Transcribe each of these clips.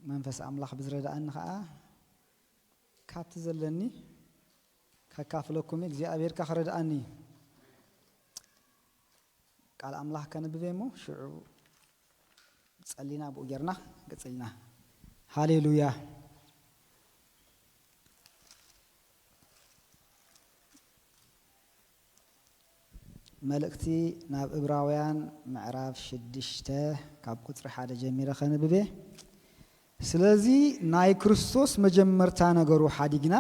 መንፈስ ኣምላኽ ብዝረድኣኒ ኸዓ ካብቲ ዘለኒ ከካፍለኩም እግዚኣብሔር ከኣ ክረድኣኒ። ቃል ኣምላኽ ከንብብ እየ እሞ ሽዑ ጸሊና ብኡ ጌርና ገጽልና። ሃሌሉያ። መልእክቲ ናብ እብራውያን ምዕራፍ ሽዱሽተ ካብ ቁጽሪ ሓደ ጀሚረ ከንብብ እየ። ስለዚ ናይ ክርስቶስ መጀመርታ ነገሩ ሓዲግና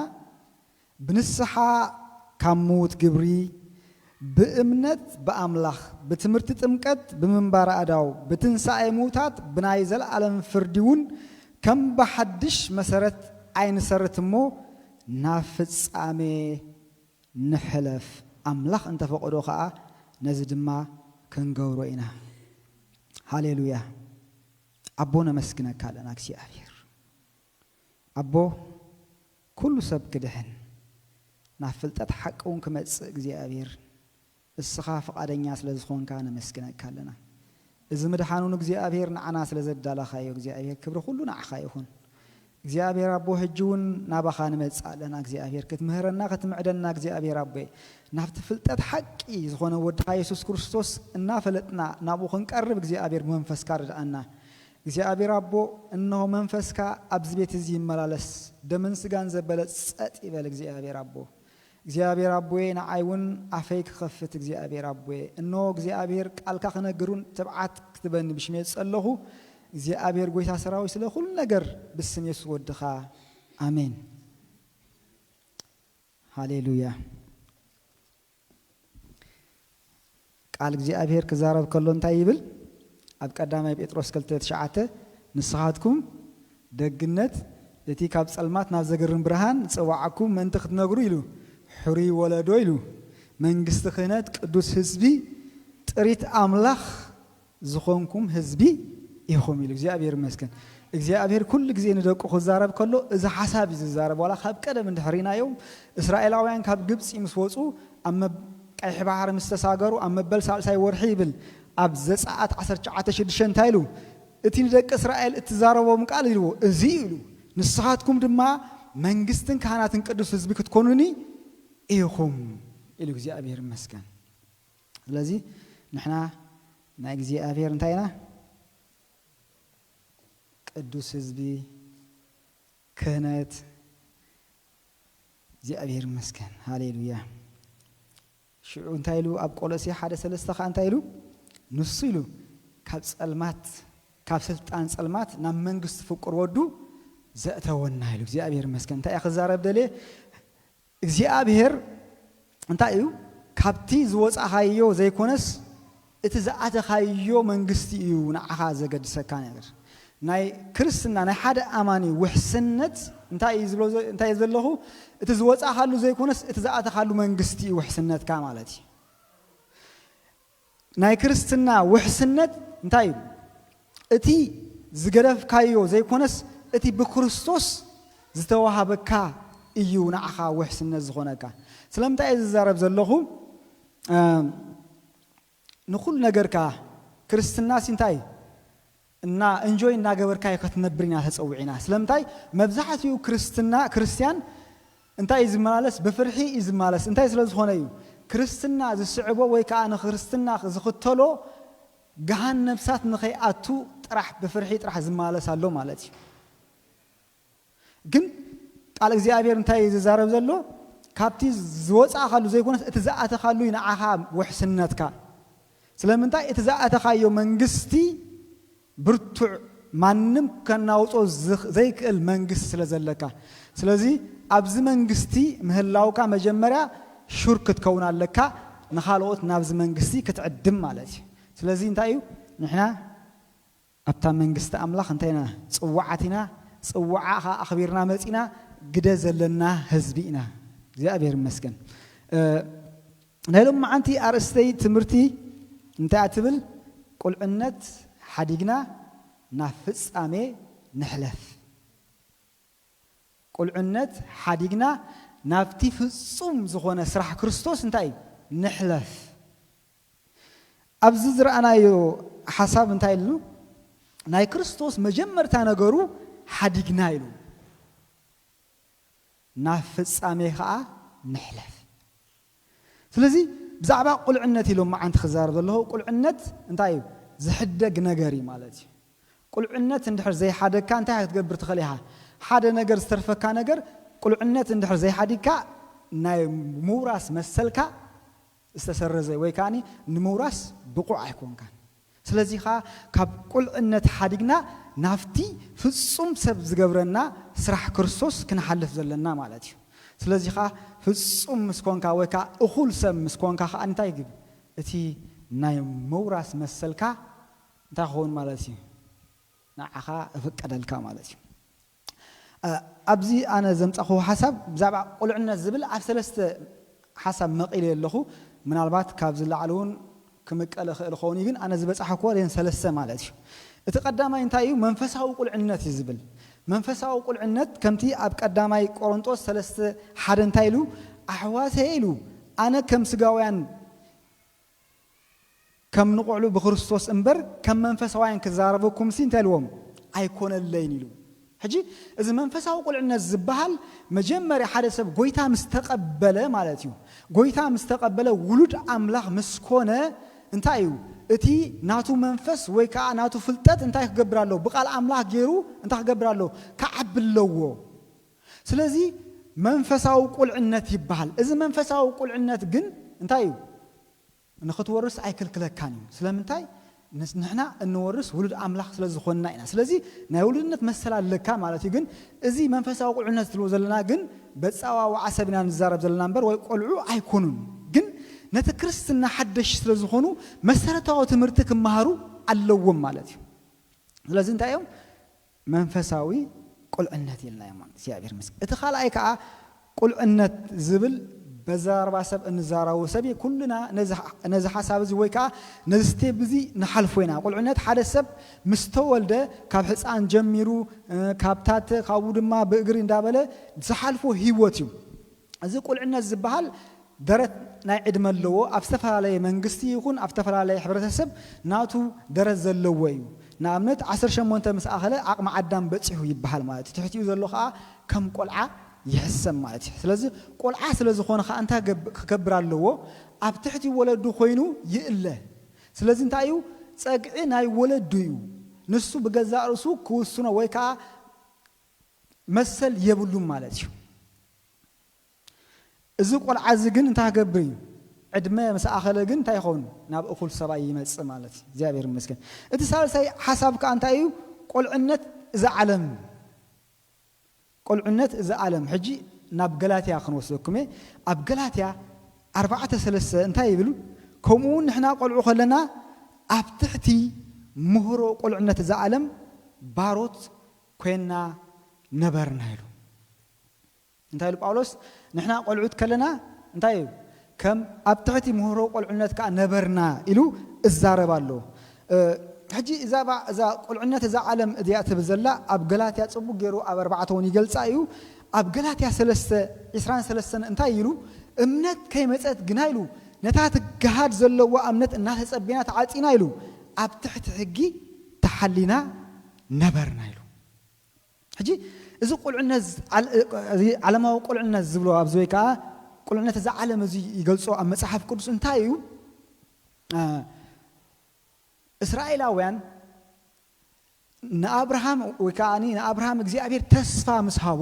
ብንስሓ ካብ ምዉት ግብሪ ብእምነት ብኣምላኽ ብትምህርቲ ጥምቀት ብምንባር ኣእዳው ብትንሳኤ ምዉታት ብናይ ዘለኣለም ፍርዲ እውን ከም ብሓድሽ መሰረት ኣይንሰርት እሞ ናብ ፍጻሜ ንሕለፍ። ኣምላኽ እንተፈቐዶ ኸኣ ነዚ ድማ ክንገብሮ ኢና። ሃሌሉያ። ኣቦ ነመስግነካ ኣለና እግዚኣብሔር። ኣቦ ኩሉ ሰብ ክድሕን ናብ ፍልጠት ሓቂ እውን ክመጽእ እግዚኣብሔር እስኻ ፍቓደኛ ስለ ዝኾንካ ነመስግነካ ኣለና። እዚ ምድሓን እውን እግዚኣብሔር ንዓና ስለ ዘዳለኻዮ እግዚኣብሔር ክብሪ ኩሉ ንዓኻ ይኹን። እግዚኣብሔር ኣቦ ሕጂ እውን ናባኻ ንመጽእ ኣለና እግዚኣብሔር ክትምህረና ክትምዕደና እግዚኣብሔር ኣቦ ናብቲ ፍልጠት ሓቂ ዝኾነ ወድኻ የሱስ ክርስቶስ እናፈለጥና ናብኡ ክንቀርብ እግዚኣብሔር ብመንፈስካ ርድኣና። እግዚኣብሔር ኣቦ እንሆ መንፈስካ ኣብዚ ቤት እዚ ይመላለስ ደምን ስጋን ዘበለ ጸጥ ይበል እግዚኣብሔር ኣቦ። እግዚኣብሔር ኣቦየ ንዓይ እውን ኣፈይ ክኸፍት እግዚኣብሔር ኣቦየ እንሆ እግዚኣብሔር ቃልካ ክነግር እውን ትብዓት ክትበኒ ብሽሜ ጸለኹ እግዚኣብሔር ጎይታ ሰራዊት ስለ ኩሉ ነገር ብስም የሱስ ወድኻ ኣሜን። ሃሌሉያ። ቃል እግዚኣብሔር ክዛረብ ከሎ እንታይ ይብል? ኣብ ቀዳማይ ጴጥሮስ ክልተ ትሽዓተ ንስኻትኩም ደግነት እቲ ካብ ጸልማት ናብ ዘገርም ብርሃን ዝጸዋዓኩም ምእንቲ ክትነግሩ ኢሉ ሕሩይ ወለዶ ኢሉ መንግስቲ ክህነት ቅዱስ ህዝቢ ጥሪት ኣምላኽ ዝኾንኩም ህዝቢ ኢኹም ኢሉ እግዚኣብሔር ይመስገን። እግዚኣብሔር ኩሉ ግዜ ንደቁ ክዛረብ ከሎ እዚ ሓሳብ እዩ ዝዛረብ። ዋላ ካብ ቀደም እንድሕር ኢናዮም እስራኤላውያን ካብ ግብፂ ምስ ወፁ ኣብ መብ- ቀይሕ ባሕሪ ምስ ተሳገሩ ኣብ መበል ሳልሳይ ወርሒ ይብል ኣብ ዘፀኣት ዓሰርተ ትሽዓተ ሽዱሽተ እንታይ ኢሉ እቲ ንደቂ እስራኤል እትዛረቦም ቃል ኢልዎ እዚ እዩ ኢሉ ንስኻትኩም ድማ መንግስትን ካህናትን ቅዱስ ህዝቢ ክትኮኑኒ ኢኹም ኢሉ እግዚኣብሔር ይመስገን። ስለዚ ንሕና ናይ እግዚኣብሔር እንታይ ኢና? ቅዱስ ህዝቢ ክህነት እግዚኣብሔር ይመስገን። ሃሌሉያ። ሽዑ እንታይ ኢሉ ኣብ ቆሎሴ ሓደ ሰለስተ ኸዓ እንታይ ኢሉ? ንሱ ኢሉ ካብ ጸልማት ካብ ስልጣን ጸልማት ናብ መንግስቲ ፍቁር ወዱ ዘእተወና ኢሉ እግዚኣብሔር ይመስገን። እንታይ እየ ክዛረብ ደልየ? እግዚኣብሔር እንታይ እዩ? ካብቲ ዝወጻኻዮ ዘይኮነስ እቲ ዝኣተኻዮ መንግስቲ እዩ ንዓኻ ዘገድሰካ ነገር። ናይ ክርስትና ናይ ሓደ ኣማኒ ውሕስነት እንታይ እዩ ዝብሎ ዘ- እንታይ እዩ ዘለኹ? እቲ ዝወጻኻሉ ዘይኮነስ እቲ ዝኣተኻሉ መንግስቲ እዩ ውሕስነትካ ማለት እዩ። ናይ ክርስትና ውሕስነት እንታይ እዩ? እቲ ዝገደፍካዮ ዘይኮነስ እቲ ብክርስቶስ ዝተዋሃበካ እዩ ንዓኻ ውሕስነት ዝኾነካ። ስለምንታይ እየ ዝዛረብ ዘለኹ? እም፣ ንኹሉ ነገርካ ክርስትናሲ እንታይ እዩ? እና እንጆይ እናገበርካዮ ክትነብር ኢና ተፀዊዕና። ስለምንታይ መብዛሕትኡ ክርስትና ክርስትያን እንታይ እዩ ዝመላለስ? ብፍርሒ እዩ ዝመላለስ። እንታይ ስለ ዝኾነ እዩ? ክርስትና ዝስዕቦ ወይ ከዓ ንክርስትና ዝኽተሎ ገሃን ነብሳት ንኸይኣቱ ጥራሕ ብፍርሒ ጥራሕ ዝመላለስ ኣሎ ማለት እዩ። ግን ቃል እግዚኣብሔር እንታይ እዩ ዝዛረብ ዘሎ? ካብቲ ዝወፃእካሉ ዘይኮነስ እቲ ዝኣተኻሉ እዩ ንዓኻ ውሕስነትካ። ስለምንታይ? እቲ ዝኣተኻዮ መንግስቲ ብርቱዕ ማንም ከናውፆ ዝኽ- ዘይክእል መንግስቲ ስለ ዘለካ። ስለዚ ኣብዚ መንግስቲ ምህላውካ መጀመርያ ሹር ክትከውን ኣለካ፣ ንኻልኦት ናብዚ መንግስቲ ክትዕድም ማለት እዩ። ስለዚ እንታይ እዩ ንሕና ኣብታ መንግስቲ ኣምላኽ እንታይ ኢና? ጽዋዓት ኢና። ጽዋዓ ኸዓ ኣኽቢርና መጺና ግደ ዘለና ህዝቢ ኢና። እግዚኣብሔር ይመስገን። እ፣ ናይ ሎም መዓንቲ ኣርእስተይ ትምህርቲ እንታይ እያ ትብል? ቁልዕነት ሓዲግና ናብ ፍጻሜ ንሕለፍ። ቁልዕነት ሓዲግና ናብቲ ፍጹም ዝኾነ ስራሕ ክርስቶስ እንታይ እዩ? ንሕለፍ። ኣብዚ ዝረኣናዮ ሓሳብ እንታይ ኢሉ? ናይ ክርስቶስ መጀመርታ ነገሩ ሓዲግና ኢሉ ናብ ፍጻሜ ከዓ ንሕለፍ። ስለዚ ብዛዕባ ቁልዕነት ኢሎም መዓንቲ ክዛረብ ዘለኹ፣ ቁልዕነት እንታይ እዩ? ዝሕደግ ነገር እዩ ማለት እዩ። ቁልዕነት እንድሕር ዘይሓደግካ እንታይ ክትገብር ትኽእል ኢኻ? ሓደ ነገር ዝተርፈካ ነገር ቁልዕነት እንድሕር ዘይሓዲግካ ናይ ምውራስ መሰልካ ዝተሰረዘ ወይ ከዓኒ ንምውራስ ብቑዕ ኣይኮንካን። ስለዚ ኸዓ ካብ ቁልዕነት ሓዲግና ናብቲ ፍጹም ሰብ ዝገብረና ስራሕ ክርስቶስ ክንሓልፍ ዘለና ማለት እዩ። ስለዚ ኸዓ ፍጹም ምስ ኮንካ ወይ ከዓ እኹል ሰብ ምስ ኮንካ ኸዓ እንታይ ይግብ? እቲ ናይ ምውራስ መሰልካ እንታይ ክኸውን ማለት እዩ? ንዓኻ እፍቀደልካ ማለት እዩ። እ፣ ኣብዚ ኣነ ዘምጻኹዎ ሓሳብ ብዛዕባ ቁልዕነት ዝብል ኣብ ሰለስተ ሓሳብ መቒለ ኣለኹ። ምናልባት ካብዚ ላዕሊ እውን ክምቀል እኽእል ኸውን እዩ፣ ግን ኣነ ዝበጻሕኩዎ እዘን ሰለስተ ማለት እዩ። እቲ ቀዳማይ እንታይ እዩ? መንፈሳዊ ቁልዕነት እዩ ዝብል። መንፈሳዊ ቁልዕነት ከምቲ ኣብ ቀዳማይ ቆሮንጦስ ሰለስተ ሓደ እንታይ ኢሉ? ኣሕዋተይ ኢሉ፣ ኣነ ከም ስጋውያን ከም ንቑዕሉ ብክርስቶስ እምበር ከም መንፈሳውያን ክዛረበኩምሲ እንታይ ኢልዎም? ኣይኮነለይን ኢሉ። ሕጂ እዚ መንፈሳዊ ቁልዕነት ዝበሃል መጀመርያ ሓደ ሰብ ጎይታ ምስ ተቐበለ ማለት እዩ። ጎይታ ምስ ተቐበለ ውሉድ ኣምላኽ ምስ ኮነ እንታይ እዩ? እቲ ናቱ መንፈስ ወይ ከዓ ናቱ ፍልጠት እንታይ ክገብር ኣለዎ? ብቃል ኣምላኽ ገይሩ እንታይ ክገብር ኣለዎ? ክዓቢ ኣለዎ። ስለዚ መንፈሳዊ ቁልዕነት ይበሃል። እዚ መንፈሳዊ ቁልዕነት ግን እንታይ እዩ? ንኽትወርስ ኣይክልክለካን እዩ። ስለምንታይ? ንስ-፣ ንሕና እንወርስ ውሉድ ኣምላኽ ስለ ዝኾንና ኢና። ስለዚ ናይ ውሉድነት መሰል ኣለካ ማለት እዩ። ግን እዚ መንፈሳዊ ቁልዕነት ዝብሎ ዘለና ግን በጻዋውዓ ሰብ ኢና ንዛረብ ዘለና እምበር ወይ ቆልዑ ኣይኮኑን። ግን ነቲ ክርስትና ሓደሽ ስለ ዝኾኑ መሰረታዊ ትምህርቲ ክመሃሩ ኣለዎም ማለት እዩ። ስለዚ እንታይ እዮም? መንፈሳዊ ቁልዕነት ኢልና እዮም። እግዚኣብሔር ይመስገን። እቲ ካልኣይ ከዓ ቁልዕነት ዝብል በዘራርባ ሰብ እንዛረቦ ሰብ እዩ። ኩልና ነዚ፣ ነዚ ሓሳብ እዚ ወይ ከዓ ነዚ ስቴፕ እዚ ንሓልፎ ኢና። ቁልዕነት ሓደ ሰብ ምስ ተወልደ ካብ ሕፃን ጀሚሩ፣ እ፣ ካብ ታተ፣ ካብኡ ድማ ብእግሪ እንዳበለ ዝሓልፎ ህይወት እዩ። እዚ ቁልዕነት ዝበሃል ደረት ናይ ዕድመ ኣለዎ። ኣብ ዝተፈላለየ መንግስቲ ይኹን ኣብ ዝተፈላለየ ሕብረተሰብ ናቱ ደረት ዘለዎ እዩ። ንኣብነት ዓሰርተ ሸሞንተ ምስ ኣኸለ ዓቕሚ ኣዳም በጺሑ ይበሃል ማለት እዩ። ትሕቲኡ ዘሎ ከዓ ከም ቆልዓ ይሕሰብ ማለት እዩ። ስለዚ ቆልዓ ስለ ዝኾነ ከዓ እንታይ ገብ-፣ ክገብር ኣለዎ? ኣብ ትሕቲ ወለዱ ኮይኑ ይእለ። ስለዚ እንታይ እዩ? ጸግዒ ናይ ወለዱ እዩ። ንሱ ብገዛእ ርእሱ ክውስኖ ወይ ከዓ መሰል የብሉን ማለት እዩ። እዚ ቆልዓ እዚ ግን እንታይ ክገብር እዩ? ዕድመ ምስ ኣኸለ ግን እንታይ ይኸውን? ናብ እኹል ሰብኣይ ይመጽእ ማለት እዩ። እግዚኣብሔር ይመስገን። እቲ ሳልሳይ ሓሳብ ከኣ እንታይ እዩ? ቁልዕነት እዚ ዓለም። ቁልዕነት እዚ ዓለም። ሕጂ ናብ ገላትያ ክንወስደኩም እየ። ኣብ ገላትያ ኣርባዕተ ሰለስተ እንታይ ይብል? ከምኡ እውን ንሕና ቆልዑ ከለና ኣብ ትሕቲ ምህሮ ቁልዕነት እዚ ዓለም ባሮት ኮይንና ነበርና ኢሉ። እንታይ ኢሉ ጳውሎስ? ንሕና ቆልዑት ከለና እንታይ እዩ? ከም ኣብ ትሕቲ ምህሮ ቆልዕነት ከኣ ነበርና ኢሉ እዛረብ ኣሎ። እ፣ ሕጂ እዛ ባ-፣ እዛ ቁልዕነት እዛ ዓለም እዚኣ ትብል ዘላ ኣብ ገላትያ ጽቡቅ ገይሩ ኣብ ኣርባዕተ እውን ይገልጻ እዩ። ኣብ ገላትያ ሰለስተ፣ ዕስራን ሰለስተን እንታይ ኢሉ? እምነት ከይመጸት ግና ኢሉ ነታ ትገሃድ ዘለዋ እምነት እናተጸቤና ተዓጺና ኢሉ ኣብ ትሕቲ ሕጊ ተሓሊና ነበርና ኢሉ። ሕጂ እዚ ቁልዕነት፣ ዓል-፣ እዚ ዓለማዊ ቁልዕነት ዝብሎ ኣብዚ ወይ ከኣ ቁልዕነት እዚ ዓለም እዚ ይገልጾ ኣብ መጽሓፍ ቅዱስ እንታይ እዩ? እ፣ እስራኤላውያን ንኣብርሃም ወይ ከኣ ንኣብርሃም እግዚኣብሔር ተስፋ ምስ ሃቦ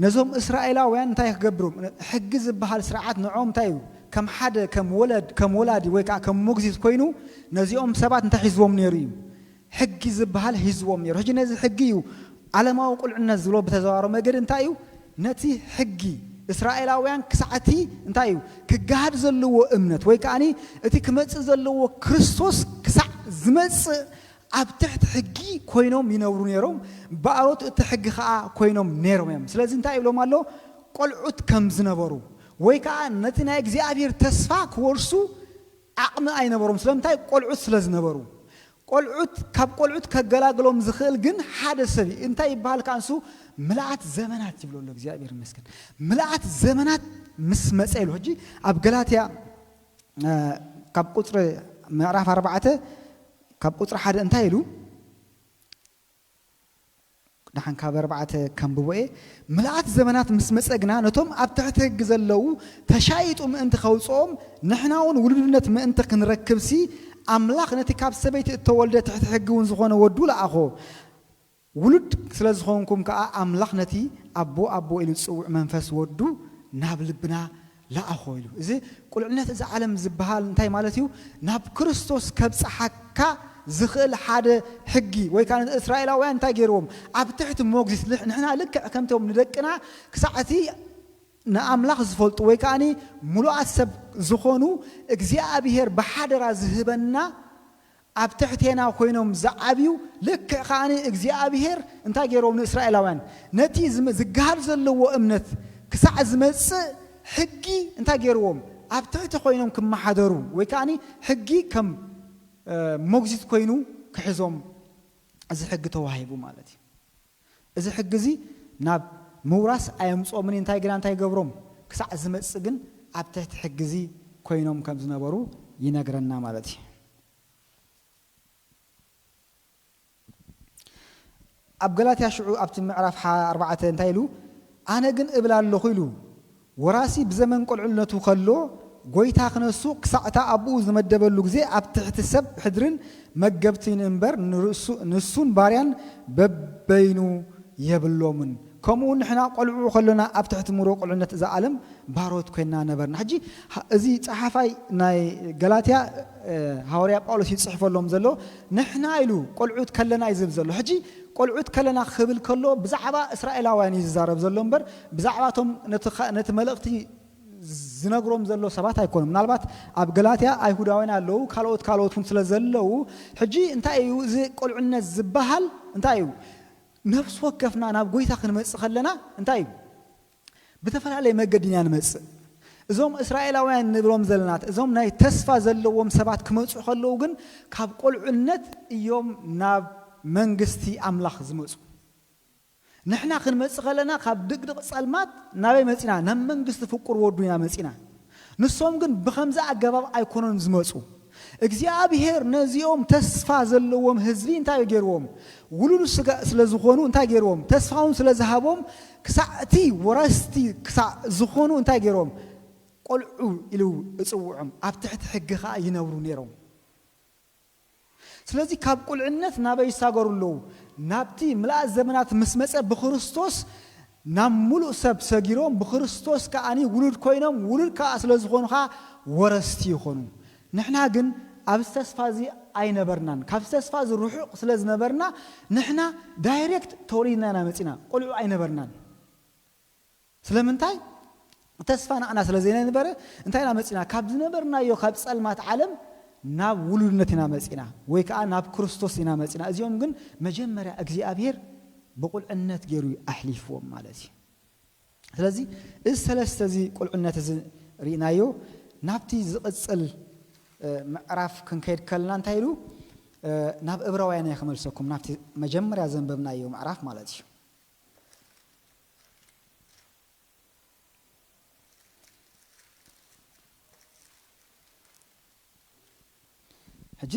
ነዞም እስራኤላውያን እንታይ ክገብሮም? ሕጊ ዝበሃል ስርዓት ንዖም እንታይ እዩ? ከም ሓደ፣ ከም ወለድ፣ ከም ወላዲ ወይ ከኣ ከም ሞግዚት ኮይኑ ነዚኦም ሰባት እንታይ ሒዝዎም ነይሩ እዩ? ሕጊ ዝበሃል ሒዝዎም ነይሩ። ሕጂ ነዚ ሕጊ እዩ ዓለማዊ ቁልዕነት ዝብሎ ብተዘዋዋሪ መገዲ እንታይ እዩ? ነቲ ሕጊ እስራኤላውያን ክሳዕ እቲ እንታይ እዩ? ክገሃድ ዘለዎ እምነት ወይ ከኣኒ እቲ ክመጽእ ዘለዎ ክርስቶስ ክሳዕ ዝመጽእ ኣብ ትሕቲ ሕጊ ኮይኖም ይነብሩ ነይሮም። ባሮት እቲ ሕጊ ከኣ ኮይኖም ነይሮም እዮም። ስለዚ እንታይ ይብሎም ኣሎ? ቆልዑት ከም ዝነበሩ ወይ ከኣ ነቲ ናይ እግዚኣብሔር ተስፋ ክወርሱ ዓቕሚ ኣይነበሮም። ስለምንታይ? ቆልዑት ስለ ዝነበሩ። ቆልዑት፣ ካብ ቆልዑት ከገላግሎም ዝኽእል ግን ሓደ ሰብ እዩ። እንታይ ይበሃል ከኣ ንሱ? ምልኣት ዘመናት ይብሎ ኣሎ። እግዚኣብሔር ይመስገን። ምልኣት ዘመናት ምስ መጸ ኢሉ። ሕጂ ኣብ ገላትያ፣ እ፣ ካብ ቁጽሪ፣ ምዕራፍ ኣርባዕተ ካብ ቁጽሪ ሓደ እንታይ ኢሉ? ደሓን ካብ ኣርባዕተ ከንብቦ እየ። ምልኣት ዘመናት ምስ መጸ ግና፣ ነቶም ኣብ ትሕቲ ሕጊ ዘለዉ ተሻይጡ ምእንቲ ከውጽኦም፣ ንሕና እውን ውሉድነት ምእንቲ ክንረክብሲ፣ ኣምላኽ ነቲ ካብ ሰበይቲ እተወልደ ትሕቲ ሕጊ እውን ዝኾነ ወዱ ለኣኾ። ውሉድ ስለ ዝኾንኩም ከኣ፣ ኣምላኽ ነቲ ኣቦ፣ ኣቦ ኢሉ ዝጽውዕ መንፈስ ወዱ ናብ ልብና ለኣኾ ኢሉ። እዚ ቁልዕነት እዚ ዓለም ዝበሃል እንታይ ማለት እዩ? ናብ ክርስቶስ ከብጽሓካ ዝኽእል ሓደ ሕጊ፣ ወይ ከኣ እስራኤላውያን እንታይ ገይርዎም? ኣብ ትሕቲ ሞግዚት ልሕ-፣ ንሕና ልክዕ ከምቶም ንደቅና ክሳዕ እቲ ንኣምላኽ ዝፈልጡ ወይ ከኣ ምሉኣት ሰብ ዝኾኑ እግዚኣብሔር ብሓደራ ዝህበና ኣብ ትሕቴና ኮይኖም ዝዓብዩ ልክዕ ከኣ እግዚኣብሔር እንታይ ገይርዎም ንእስራኤላውያን? ነቲ ዝም-፣ ዝገሃር ዘለዎ እምነት ክሳዕ ዝመጽእ ሕጊ እንታይ ገይርዎም? ኣብ ትሕቲ ኮይኖም ክመሓደሩ ወይ ከኣ ሕጊ ከም፣ እ፣ ሞግዚት ኮይኑ ክሕዞም እዚ ሕጊ ተዋሂቡ ማለት እዩ። እዚ ሕጊ እዚ ናብ ምውራስ ኣየምጽኦምን እዩ። እንታይ ግና እንታይ ይገብሮም? ክሳዕ ዝመጽእ ግን ኣብ ትሕቲ ሕጊ እዚ ኮይኖም ከም ዝነበሩ ይነግረና ማለት እዩ። ኣብ ገላትያ ሽዑ ኣብቲ ምዕራፍ ሓ-፣ ኣርባዕተ እንታይ ኢሉ? ኣነ ግን እብል ኣለኹ ኢሉ፣ ወራሲ ብዘመን ቁልዕነቱ ከሎ፣ ጐይታ ክነሱ ክሳዕ እታ ኣቦኡ ዝመደበሉ ግዜ ኣብ ትሕቲ ሰብ ሕድርን መገብትን እምበር፣ ንርእሱ-፣ ንሱን ባርያን በበይኑ የብሎምን። ከምኡ ንሕና ቆልዑ ከሎና ኣብ ትሕቲ ምሮ ቁልዕነት እዛ ዓለም ባሮት ኮይንና ነበርና። ሕጂ፣ ህ-፣ እዚ ጸሓፋይ ናይ ገላትያ፣ እ፣ ሃዋርያ ጳውሎስ እዩ ዝጽሕፈሎም ዘሎ። ንሕና ኢሉ ቆልዑት ከለና እዩ ዝብል ዘሎ። ሕጂ ቆልዑት ከለና ክብል ከሎ ብዛዕባ እስራኤላውያን እዩ ዝዛረብ ዘሎ እምበር፣ ብዛዕባ እቶም ነቲ ኸ-፣ ነቲ መልእኽቲ ዝነግሮም ዘሎ ሰባት ኣይኮኑን። ምናልባት ኣብ ገላትያ ኣይሁዳውያን ኣለዉ፣ ካልኦት ካልኦት እውን ስለ ዘለዉ፣ ሕጂ እንታይ እዩ እዚ ቁልዕነት ዝበሃል? እንታይ እዩ? ነፍሲ ወከፍና ናብ ጐይታ ክንመጽእ ከለና እንታይ እዩ? ብተፈላለየ መገዲ ኢና ንመጽእ። እዞም እስራኤላውያን ንብሎም ዘለና፣ እዞም ናይ ተስፋ ዘለዎም ሰባት ክመጹ ከለዉ ግን ካብ ቁልዕነት እዮም ናብ መንግስቲ ኣምላኽ ዝመጹ። ንሕና ክንመጽእ ከለና ካብ ድቅድቅ ጸልማት ናበይ መጺና? ናብ መንግስቲ ፍቁር ወዱ ኢና መጺና። ንሶም ግን ብኸምዚ ኣገባብ ኣይኮኑን ዝመጹ። እግዚኣብሔር ነዚኦም ተስፋ ዘለዎም ህዝቢ እንታይ እዩ ገይርዎም? ውሉድ ስጋ ስለ ዝኾኑ እንታይ ገይርዎም? ተስፋውን ስለ ዝሃቦም ክሳዕ እቲ ወረስቲ ክሳዕ ዝኾኑ እንታይ ገይርዎም? ቆልዑ ኢሉ እጽውዖም። ኣብ ትሕቲ ሕጊ ኸኣ ይነብሩ ነይሮም። ስለዚ ካብ ቁልዕነት ናበይ ይሳገሩ ኣለዉ? ናብቲ ምልኣት ዘመናት ምስ መጸ ብክርስቶስ ናብ ምሉእ ሰብ ሰጊሮም፣ ብክርስቶስ ከኣ ውሉድ ኮይኖም፣ ውሉድ ከኣ ስለ ዝኾኑ ኸኣ ወረስቲ ይኾኑ። ንሕና ግን ኣብዚ ተስፋ እዚ ኣይነበርናን። ካብዚ ተስፋ እዚ ርሑቕ ስለ ዝነበርና፣ ንሕና ዳይሬክት ተወሊድና ኢና መጺና፣ ቆልዑ ኣይነበርናን። ስለምንታይ? ተስፋ ንዓና ስለ ዘይነበረ፣ እንታይ ኢና መጺና? ካብ ዝነበርናዮ፣ ካብ ጸልማት ዓለም ናብ ውሉድነት ኢና መጺና፣ ወይ ከኣ ናብ ክርስቶስ ኢና መጺና። እዚኦም ግን መጀመርያ እግዚኣብሔር ብቁልዕነት ገይሩ እዩ ኣሕሊፍዎም ማለት እዩ። ስለዚ እዚ ሰለስተ እዚ ቁልዕነት እዚ ርኢናዮ፣ ናብቲ ዝቕጽል፣ እ፣ ምዕራፍ ክንከይድ ከለና እንታይ ኢሉ? እ፣ ናብ እብራውያን እየ ክመልሰኩም፣ ናብቲ መጀመርያ ዘንበብናዮ ምዕራፍ ማለት እዩ። ሕጂ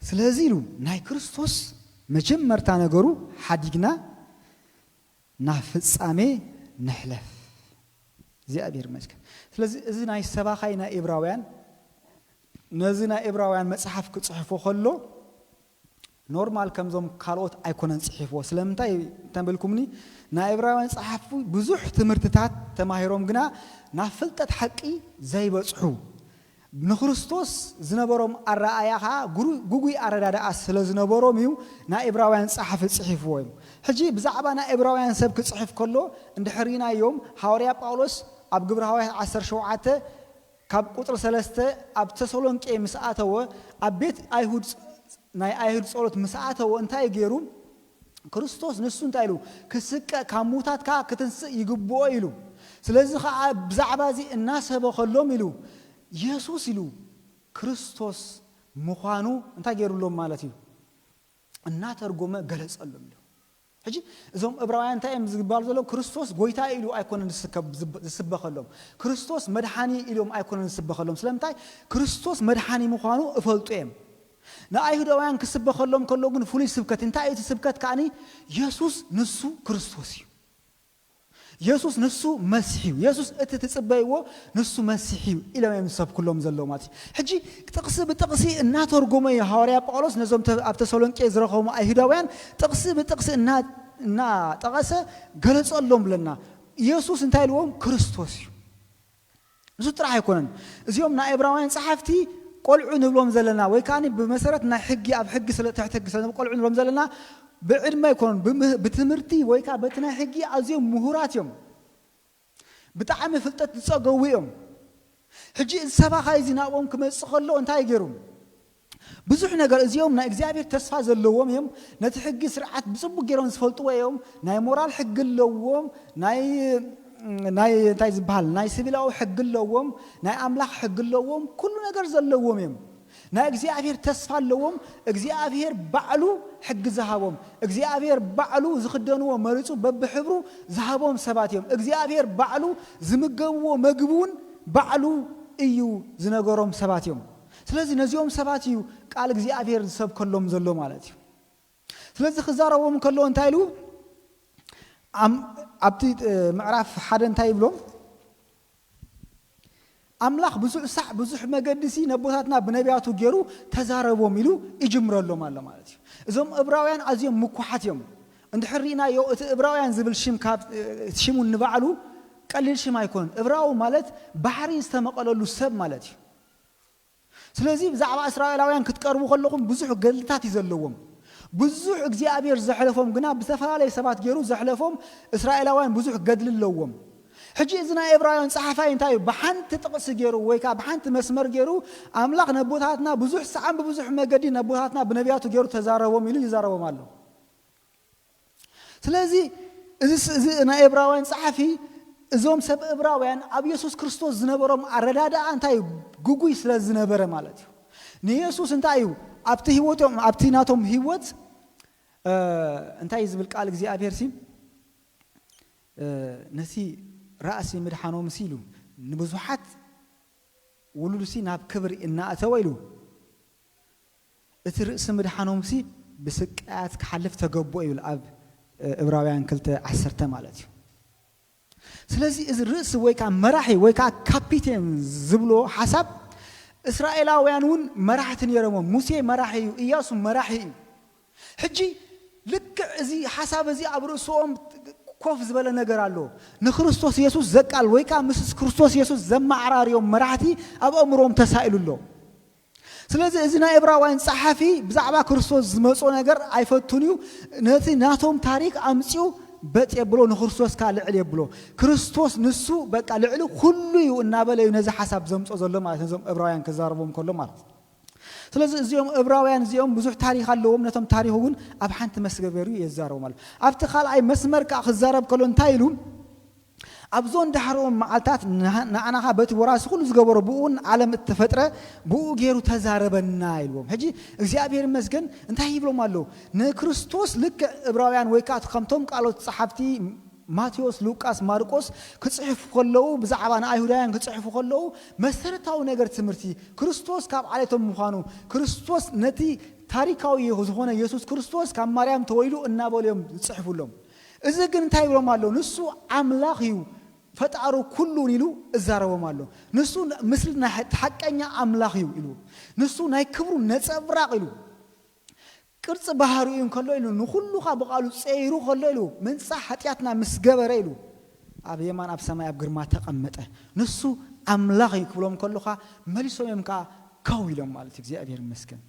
ስለዚ ኢሉ ናይ ክርስቶስ መጀመርታ ነገሩ ሓዲግና ናብ ፍጻሜ ንሕለፍ። እግዚኣብሔር ይመስገን። ስለዚ እዚ ናይ ሰባኻይ ናይ እብራውያን፣ ነዚ ናይ እብራውያን መጽሓፍ ክጽሕፎ ከሎ ኖርማል ከምዞም ካልኦት ኣይኮነን ጽሒፍዎ። ስለምንታይ እንተበልኩምኒ፣ ናይ እብራውያን ጸሓፊ ብዙሕ ትምህርትታት ተማሂሮም ግና ናብ ፍልጠት ሓቂ ዘይበጽሑ፣ ንክርስቶስ ዝነበሮም ኣረኣእያ ኸኣ ጉሩ-፣ ጉጉይ ኣረዳድኣ ስለ ዝነበሮም እዩ ናይ እብራውያን ጸሓፊ ጽሒፍዎ እዩ። ሕጂ ብዛዕባ ናይ እብራውያን ሰብ ክጽሕፍ ከሎ እንድሕር ርኢናዮም፣ ሃዋርያ ጳውሎስ ኣብ ግብሪ ሃዋርያት ዓሰርተ ሸውዓተ ካብ ቁጽሪ ሰለስተ ኣብ ተሰሎንቄ ምስ ኣተወ፣ ኣብ ቤት ኣይሁድ ጸ-፣ ናይ ኣይሁድ ጸሎት ምስ ኣተወ እንታይ ገይሩ? ክርስቶስ ንሱ እንታይ ኢሉ? ክስቀ፣ ካብ ምዉታት ከኣ ክትንስእ ይግብኦ ኢሉ። ስለዚ ኸኣ ብዛዕባ እዚ እናሰበኸሎም ኢሉ፣ የሱስ ኢሉ ክርስቶስ ምዃኑ እንታይ ገይሩሎም ማለት እዩ? እናተርጎመ ገለጸሎም ኢሉ። ሕጂ እዞም እብራውያን እንታይ እዮም ዝባሉ ዘለዉ? ክርስቶስ ጐይታ ኢሉ ኣይኮነን ዝስከ-፣ ዝብ-፣ ዝስበኸሎም። ክርስቶስ መድሓኒ ኢሎም ኣይኮነን ዝስበኸሎም። ስለምንታይ? ክርስቶስ መድሓኒ ምዃኑ እፈልጡ እዮም። ንኣይሁዳውያን ክስበኸሎም ከሎ ግን ፍሉይ ስብከት። እንታይ እዩ እቲ ስብከት ከኣኒ? የሱስ ንሱ ክርስቶስ እዩ። የሱስ ንሱ መሲሕ እዩ። የሱስ እቲ ትጽበይዎ ንሱ መሲሕ እዩ ኢሎም እዮም ዝሰብኩሎም ዘለዉ ማለት እዩ። ሕጂ ጥቕሲ ብጥቕሲ እናተርጎመ እዩ ሃዋርያ ጳውሎስ ነዞም ተ- ኣብ ተሰሎንቄ ዝረኸቡ ኣይሁዳውያን ጥቕሲ ብጥቕሲ እና- እናጠቐሰ ገለጸሎም ብለና። የሱስ እንታይ ኢልዎም? ክርስቶስ እዩ። እሱ ጥራሕ ኣይኮነን። እዚኦም ናይ ዕብራውያን ጸሓፍቲ ቆልዑ ንብሎም ዘለና ወይ ከዓ ብመሰረት ናይ ሕጊ ኣብ ሕጊ ስለ ትሕቲ ሕጊ ስለ ቆልዑ ንብሎም ዘለና ብዕድመ ኣይኮነን። ብትምህርቲ ወይ ከዓ በቲ ናይ ሕጊ ኣዝዮም ምሁራት እዮም። ብጣዕሚ ፍልጠት ዝጸገዉ እዮም። ሕጂ እዚ ሰባኻይ እዚ ናብኦም ክመጽእ ከሎ እንታይ ገይሩ? ብዙሕ ነገር እዚኦም ናይ እግዚኣብሔር ተስፋ ዘለዎም እዮም። ነቲ ሕጊ ስርዓት ብጽቡቅ ገይሮም ዝፈልጥዎ እዮም። ናይ ሞራል ሕጊ ኣለዎም። ናይ ናይ እንታይ ዝበሃል ናይ ሲቪላዊ ሕጊ ኣለዎም። ናይ ኣምላኽ ሕጊ ኣለዎም። ኩሉ ነገር ዘለዎም እዮም። ናይ እግዚኣብሔር ተስፋ ኣለዎም። እግዚኣብሔር ባዕሉ ሕጊ ዝሃቦም እግዚኣብሔር ባዕሉ ዝኽደንዎ መሪጹ በብሕብሩ ዝሃቦም ሰባት እዮም። እግዚኣብሔር ባዕሉ ዝምገብዎ መግቢ እውን ባዕሉ እዩ ዝነገሮም ሰባት እዮም። ስለዚ ነዚኦም ሰባት እዩ ቃል እግዚኣብሔር ዝሰብከሎም ዘሎ ማለት እዩ። ስለዚ ክዛረቦም ከሎ እንታይ ኢሉ ኣብቲ ምዕራፍ ሓደ እንታይ ይብሎም? ኣምላኽ ብዙሕ ሳዕ ብዙሕ መገዲ ሲ ነቦታትና ብነቢያቱ ገይሩ ተዛረቦም ኢሉ ይጅምረሎም ኣሎ ማለት እዩ። እዞም እብራውያን ኣዝዮም ምኩሓት እዮም። እንድሕር ርኢናዮ እቲ እብራውያን ዝብል ሽም ካብ ሽሙ ንባዕሉ ቀሊል ሽም ኣይኮነን። እብራዊ ማለት ባሕሪ ዝተመቐለሉ ሰብ ማለት እዩ። ስለዚ ብዛዕባ እስራኤላውያን ክትቀርቡ ከለኹም ብዙሕ ገድልታት እዩ ዘለዎም። ብዙሕ እግዚኣብሔር ዘሕለፎም ግና ብዝተፈላለየ ሰባት ገይሩ ዘሕለፎም እስራኤላውያን ብዙሕ ገድሊ ኣለዎም። ሕጂ እዚ ናይ ዕብራውያን ጸሓፋይ እንታይ እዩ? ብሓንቲ ጥቕሲ ገይሩ ወይ ከዓ ብሓንቲ መስመር ገይሩ ኣምላኽ ነቦታትና ብዙሕ ሰዓን ብብዙሕ መገዲ ነቦታትና ብነቢያቱ ገይሩ ተዛረቦም ኢሉ ይዛረቦም ኣሎ። ስለዚ እዚ ስ- እዚ ናይ ዕብራውያን ጸሓፊ እዞም ሰብ ዕብራውያን ኣብ የሱስ ክርስቶስ ዝነበሮም ኣረዳድኣ እንታይ እዩ? ግጉይ ስለ ዝነበረ ማለት እዩ። ንየሱስ እንታይ እዩ ኣብቲ ህይወቶም ኣብቲ ናቶም ህይወት እ፣ እንታይ እዩ ዝብል ቃል እግዚኣብሔር ሲ እ፣ ነቲ ራእሲ ምድሓኖም ሲ ኢሉ ንብዙሓት ውሉድ ሲ ናብ ክብሪ እናእተወ ኢሉ እቲ ርእሲ ምድሓኖምሲ ብስቃያት ክሓልፍ ተገቦ ይብል ኣብ ዕብራውያን ክልተ ዓሰርተ ማለት እዩ። ስለዚ እዚ ርእሲ ወይ ከዓ መራሒ ወይ ከዓ ካፒቴን ዝብሎ ሓሳብ እስራኤላውያን እውን መራሕቲ ነይሮሞ። ሙሴ መራሒ እዩ፣ እያሱ መራሒ እዩ። ሕጂ ልክዕ እዚ ሓሳብ እዚ ኣብ ርእስኦም ኮፍ ዝበለ ነገር ኣሎ። ንክርስቶስ የሱስ ዘቃል ወይ ከዓ ምስ ክርስቶስ የሱስ ዘመዓራርዮም መራሕቲ ኣብ ኣእምሮም ተሳኢሉ ኣሎ። ስለዚ እዚ ናይ ዕብራውያን ጸሓፊ ብዛዕባ ክርስቶስ ዝመጾ ነገር ኣይፈቱን እዩ። ነቲ ናቶም ታሪክ ኣምጺኡ በጥ የብሎ፣ ንክርስቶስ ከኣ ልዕል የብሎ። ክርስቶስ ንሱ በቃ ልዕሊ ኩሉ እዩ እናበለ እዩ ነዚ ሓሳብ ዘምጾ ዘሎ ማለት ነዞም ዕብራውያን ክዛረቦም ከሎ ማለት። ስለዚ እዚኦም ዕብራውያን እዚኦም ብዙሕ ታሪክ ኣለዎም። ነቶም ታሪክ እውን ኣብ ሓንቲ መስገበሪ የዛረቦም ኣሎ። ኣብቲ ካልኣይ መስመር ከኣ ክዛረብ ከሎ እንታይ ኢሉ ኣብዞን ዳሕሮም መዓልታት ንዓናኻ በቲ ወራሲ ኩሉ ዝገበሮ ብኡን ዓለም እተፈጥረ ብኡ ገይሩ ተዛረበና ኢልዎም። ሕጂ እግዚኣብሔር ይመስገን እንታይ ይብሎም ኣለዉ? ንክርስቶስ ልክዕ ዕብራውያን ወይ ከዓ ከምቶም ቃሎት ጸሓፍቲ ማቴዎስ፣ ሉቃስ፣ ማርቆስ ክጽሕፉ ከለዉ ብዛዕባ ንኣይሁዳውያን ክጽሕፉ ከለዉ መሰረታዊ ነገር ትምህርቲ ክርስቶስ ካብ ዓሌቶም ምዃኑ ክርስቶስ ነቲ ታሪካዊ ዝኾነ የሱስ ክርስቶስ ካብ ማርያም ተወይሉ እናበሉ እዮም ዝጽሕፉሎም። እዚ ግን እንታይ ይብሎም ኣሎ? ንሱ ኣምላኽ እዩ ፈጣሩ ኩሉን ኢሉ እዛረቦም ኣሎ። ንሱ ን- ምስሊ ናይ ሓ- ሓቀኛ ኣምላኽ እዩ ኢሉ ንሱ ናይ ክብሩ ነጸብራቕ ኢሉ ቅርጺ ባህሪኡ እንከሎ ኢሉ ንኹሉ ኻ ብቓሉ ጸይሩ ከሎ ኢሉ ምንጻ ሓጢኣትና ምስ ገበረ ኢሉ ኣብ የማን ኣብ ሰማይ ኣብ ግርማ ተቐመጠ። ንሱ ኣምላኽ እዩ ክብሎም ከሎ ኻ መሊሶም እዮም ከዓ ከው ኢሎም ማለት እዩ። እግዚኣብሔር ይመስገን።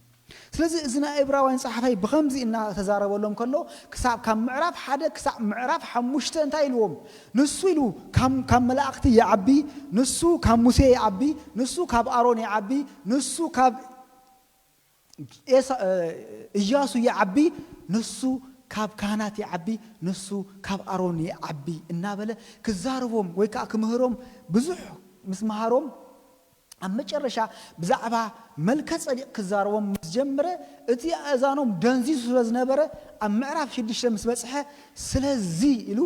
ስለዚ እዚ ናይ ዕብራውያን ጸሓፋይ ብኸምዚ እናተዛረበሎም ከሎ ክሳብ ካብ ምዕራፍ ሓደ ክሳብ ምዕራፍ ሓሙሽተ እንታይ ኢልዎም? ንሱ ኢሉ ካብ ካብ መላእኽቲ ይዓቢ፣ ንሱ ካብ ሙሴ ይዓቢ፣ ንሱ ካብ ኣሮን ይዓቢ፣ ንሱ ካብ ኤሳ- እ፣ እያሱ ይዓቢ፣ ንሱ ካብ ካህናት ይዓቢ፣ ንሱ ካብ ኣሮን ይዓቢ እናበለ ክዛረቦም ወይ ከዓ ክምህሮም ብዙሕ ምስ መሃሮም ኣብ መጨረሻ ብዛዕባ መልከ ጸዲቕ ክዛረቦም ምስ ጀመረ እቲ ኣእዛኖም ደንዚዙ ስለ ዝነበረ ኣብ ምዕራፍ ሽዱሽተ ምስ በጽሐ ስለዚ ኢሉ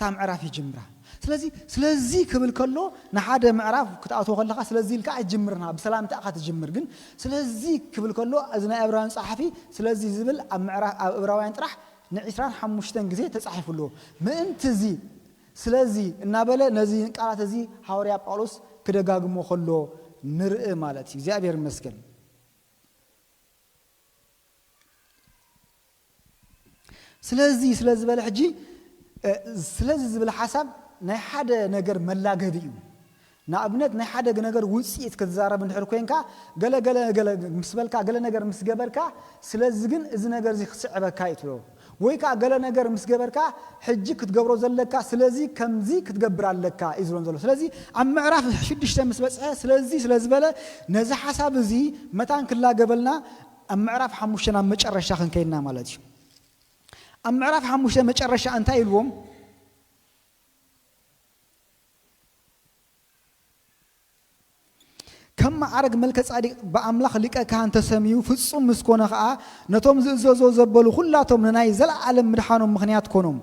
እታ ምዕራፍ ይጅምራ። ስለዚ ስለዚ ክብል ከሎ ንሓደ ምዕራፍ ክትኣትዎ ከለኻ ስለዚ ኢልካ ኣይትጅምርና፣ ብሰላምታ ኢኻ ትጅምር። ግን ስለዚ ክብል ከሎ እዚ ናይ ዕብራውያን ጸሓፊ ስለዚ ዝብል ኣብ ምዕራፍ ኣብ ዕብራውያን ጥራሕ ንዒስራን ሓሙሽተን ግዜ ተጻሒፉ ኣሎ። ምእንቲ እዚ ስለዚ እናበለ ነዚ ቃላት እዚ ሃዋርያ ጳውሎስ ክደጋግሞ ከሎ ንርኢ ማለት እዩ። እግዚኣብሔር ይመስገን። ስለዚ ስለ ዝበለ ሕጂ ስለዚ ዝብል ሓሳብ ናይ ሓደ ነገር መላገቢ እዩ። ንኣብነት ናይ ሓደ ነገር ውፅኢት ክትዛረብ እንድሕር ኮንካ ገለ ገለ ገለ ምስ በልካ ገለ ነገር ምስ ገበርካ ስለዚ ግን እዚ ነገር እዚ ክስዕበካ እዩ ትብሎ። ወይ ከዓ ገለ ነገር ምስ ገበርካ ሕጂ ክትገብሮ ዘለካ ስለዚ ከምዚ ክትገብር ኣለካ እዩ ዝብሎም ዘሎ። ስለዚ ኣብ ምዕራፍ ሽዱሽተ ምስ በፅሐ ስለዚ ስለ ዝበለ ነዚ ሓሳብ እዚ መታን ክላገበልና ኣብ ምዕራፍ ሓሙሽተ ናብ መጨረሻ ክንከይድና ማለት እዩ። ኣብ ምዕራፍ ሓሙሽተ መጨረሻ እንታይ ኢልዎም? ከም ማዕረግ መልከ ጻዲቅ ብኣምላኽ ሊቀ ካህን ተሰሚዩ ፍጹም ምስ ኮነ ኸኣ ነቶም ዝእዘዞ ዘበሉ ኩላቶም ንናይ ዘለኣለም ምድሓኖም ምኽንያት ኮኖም።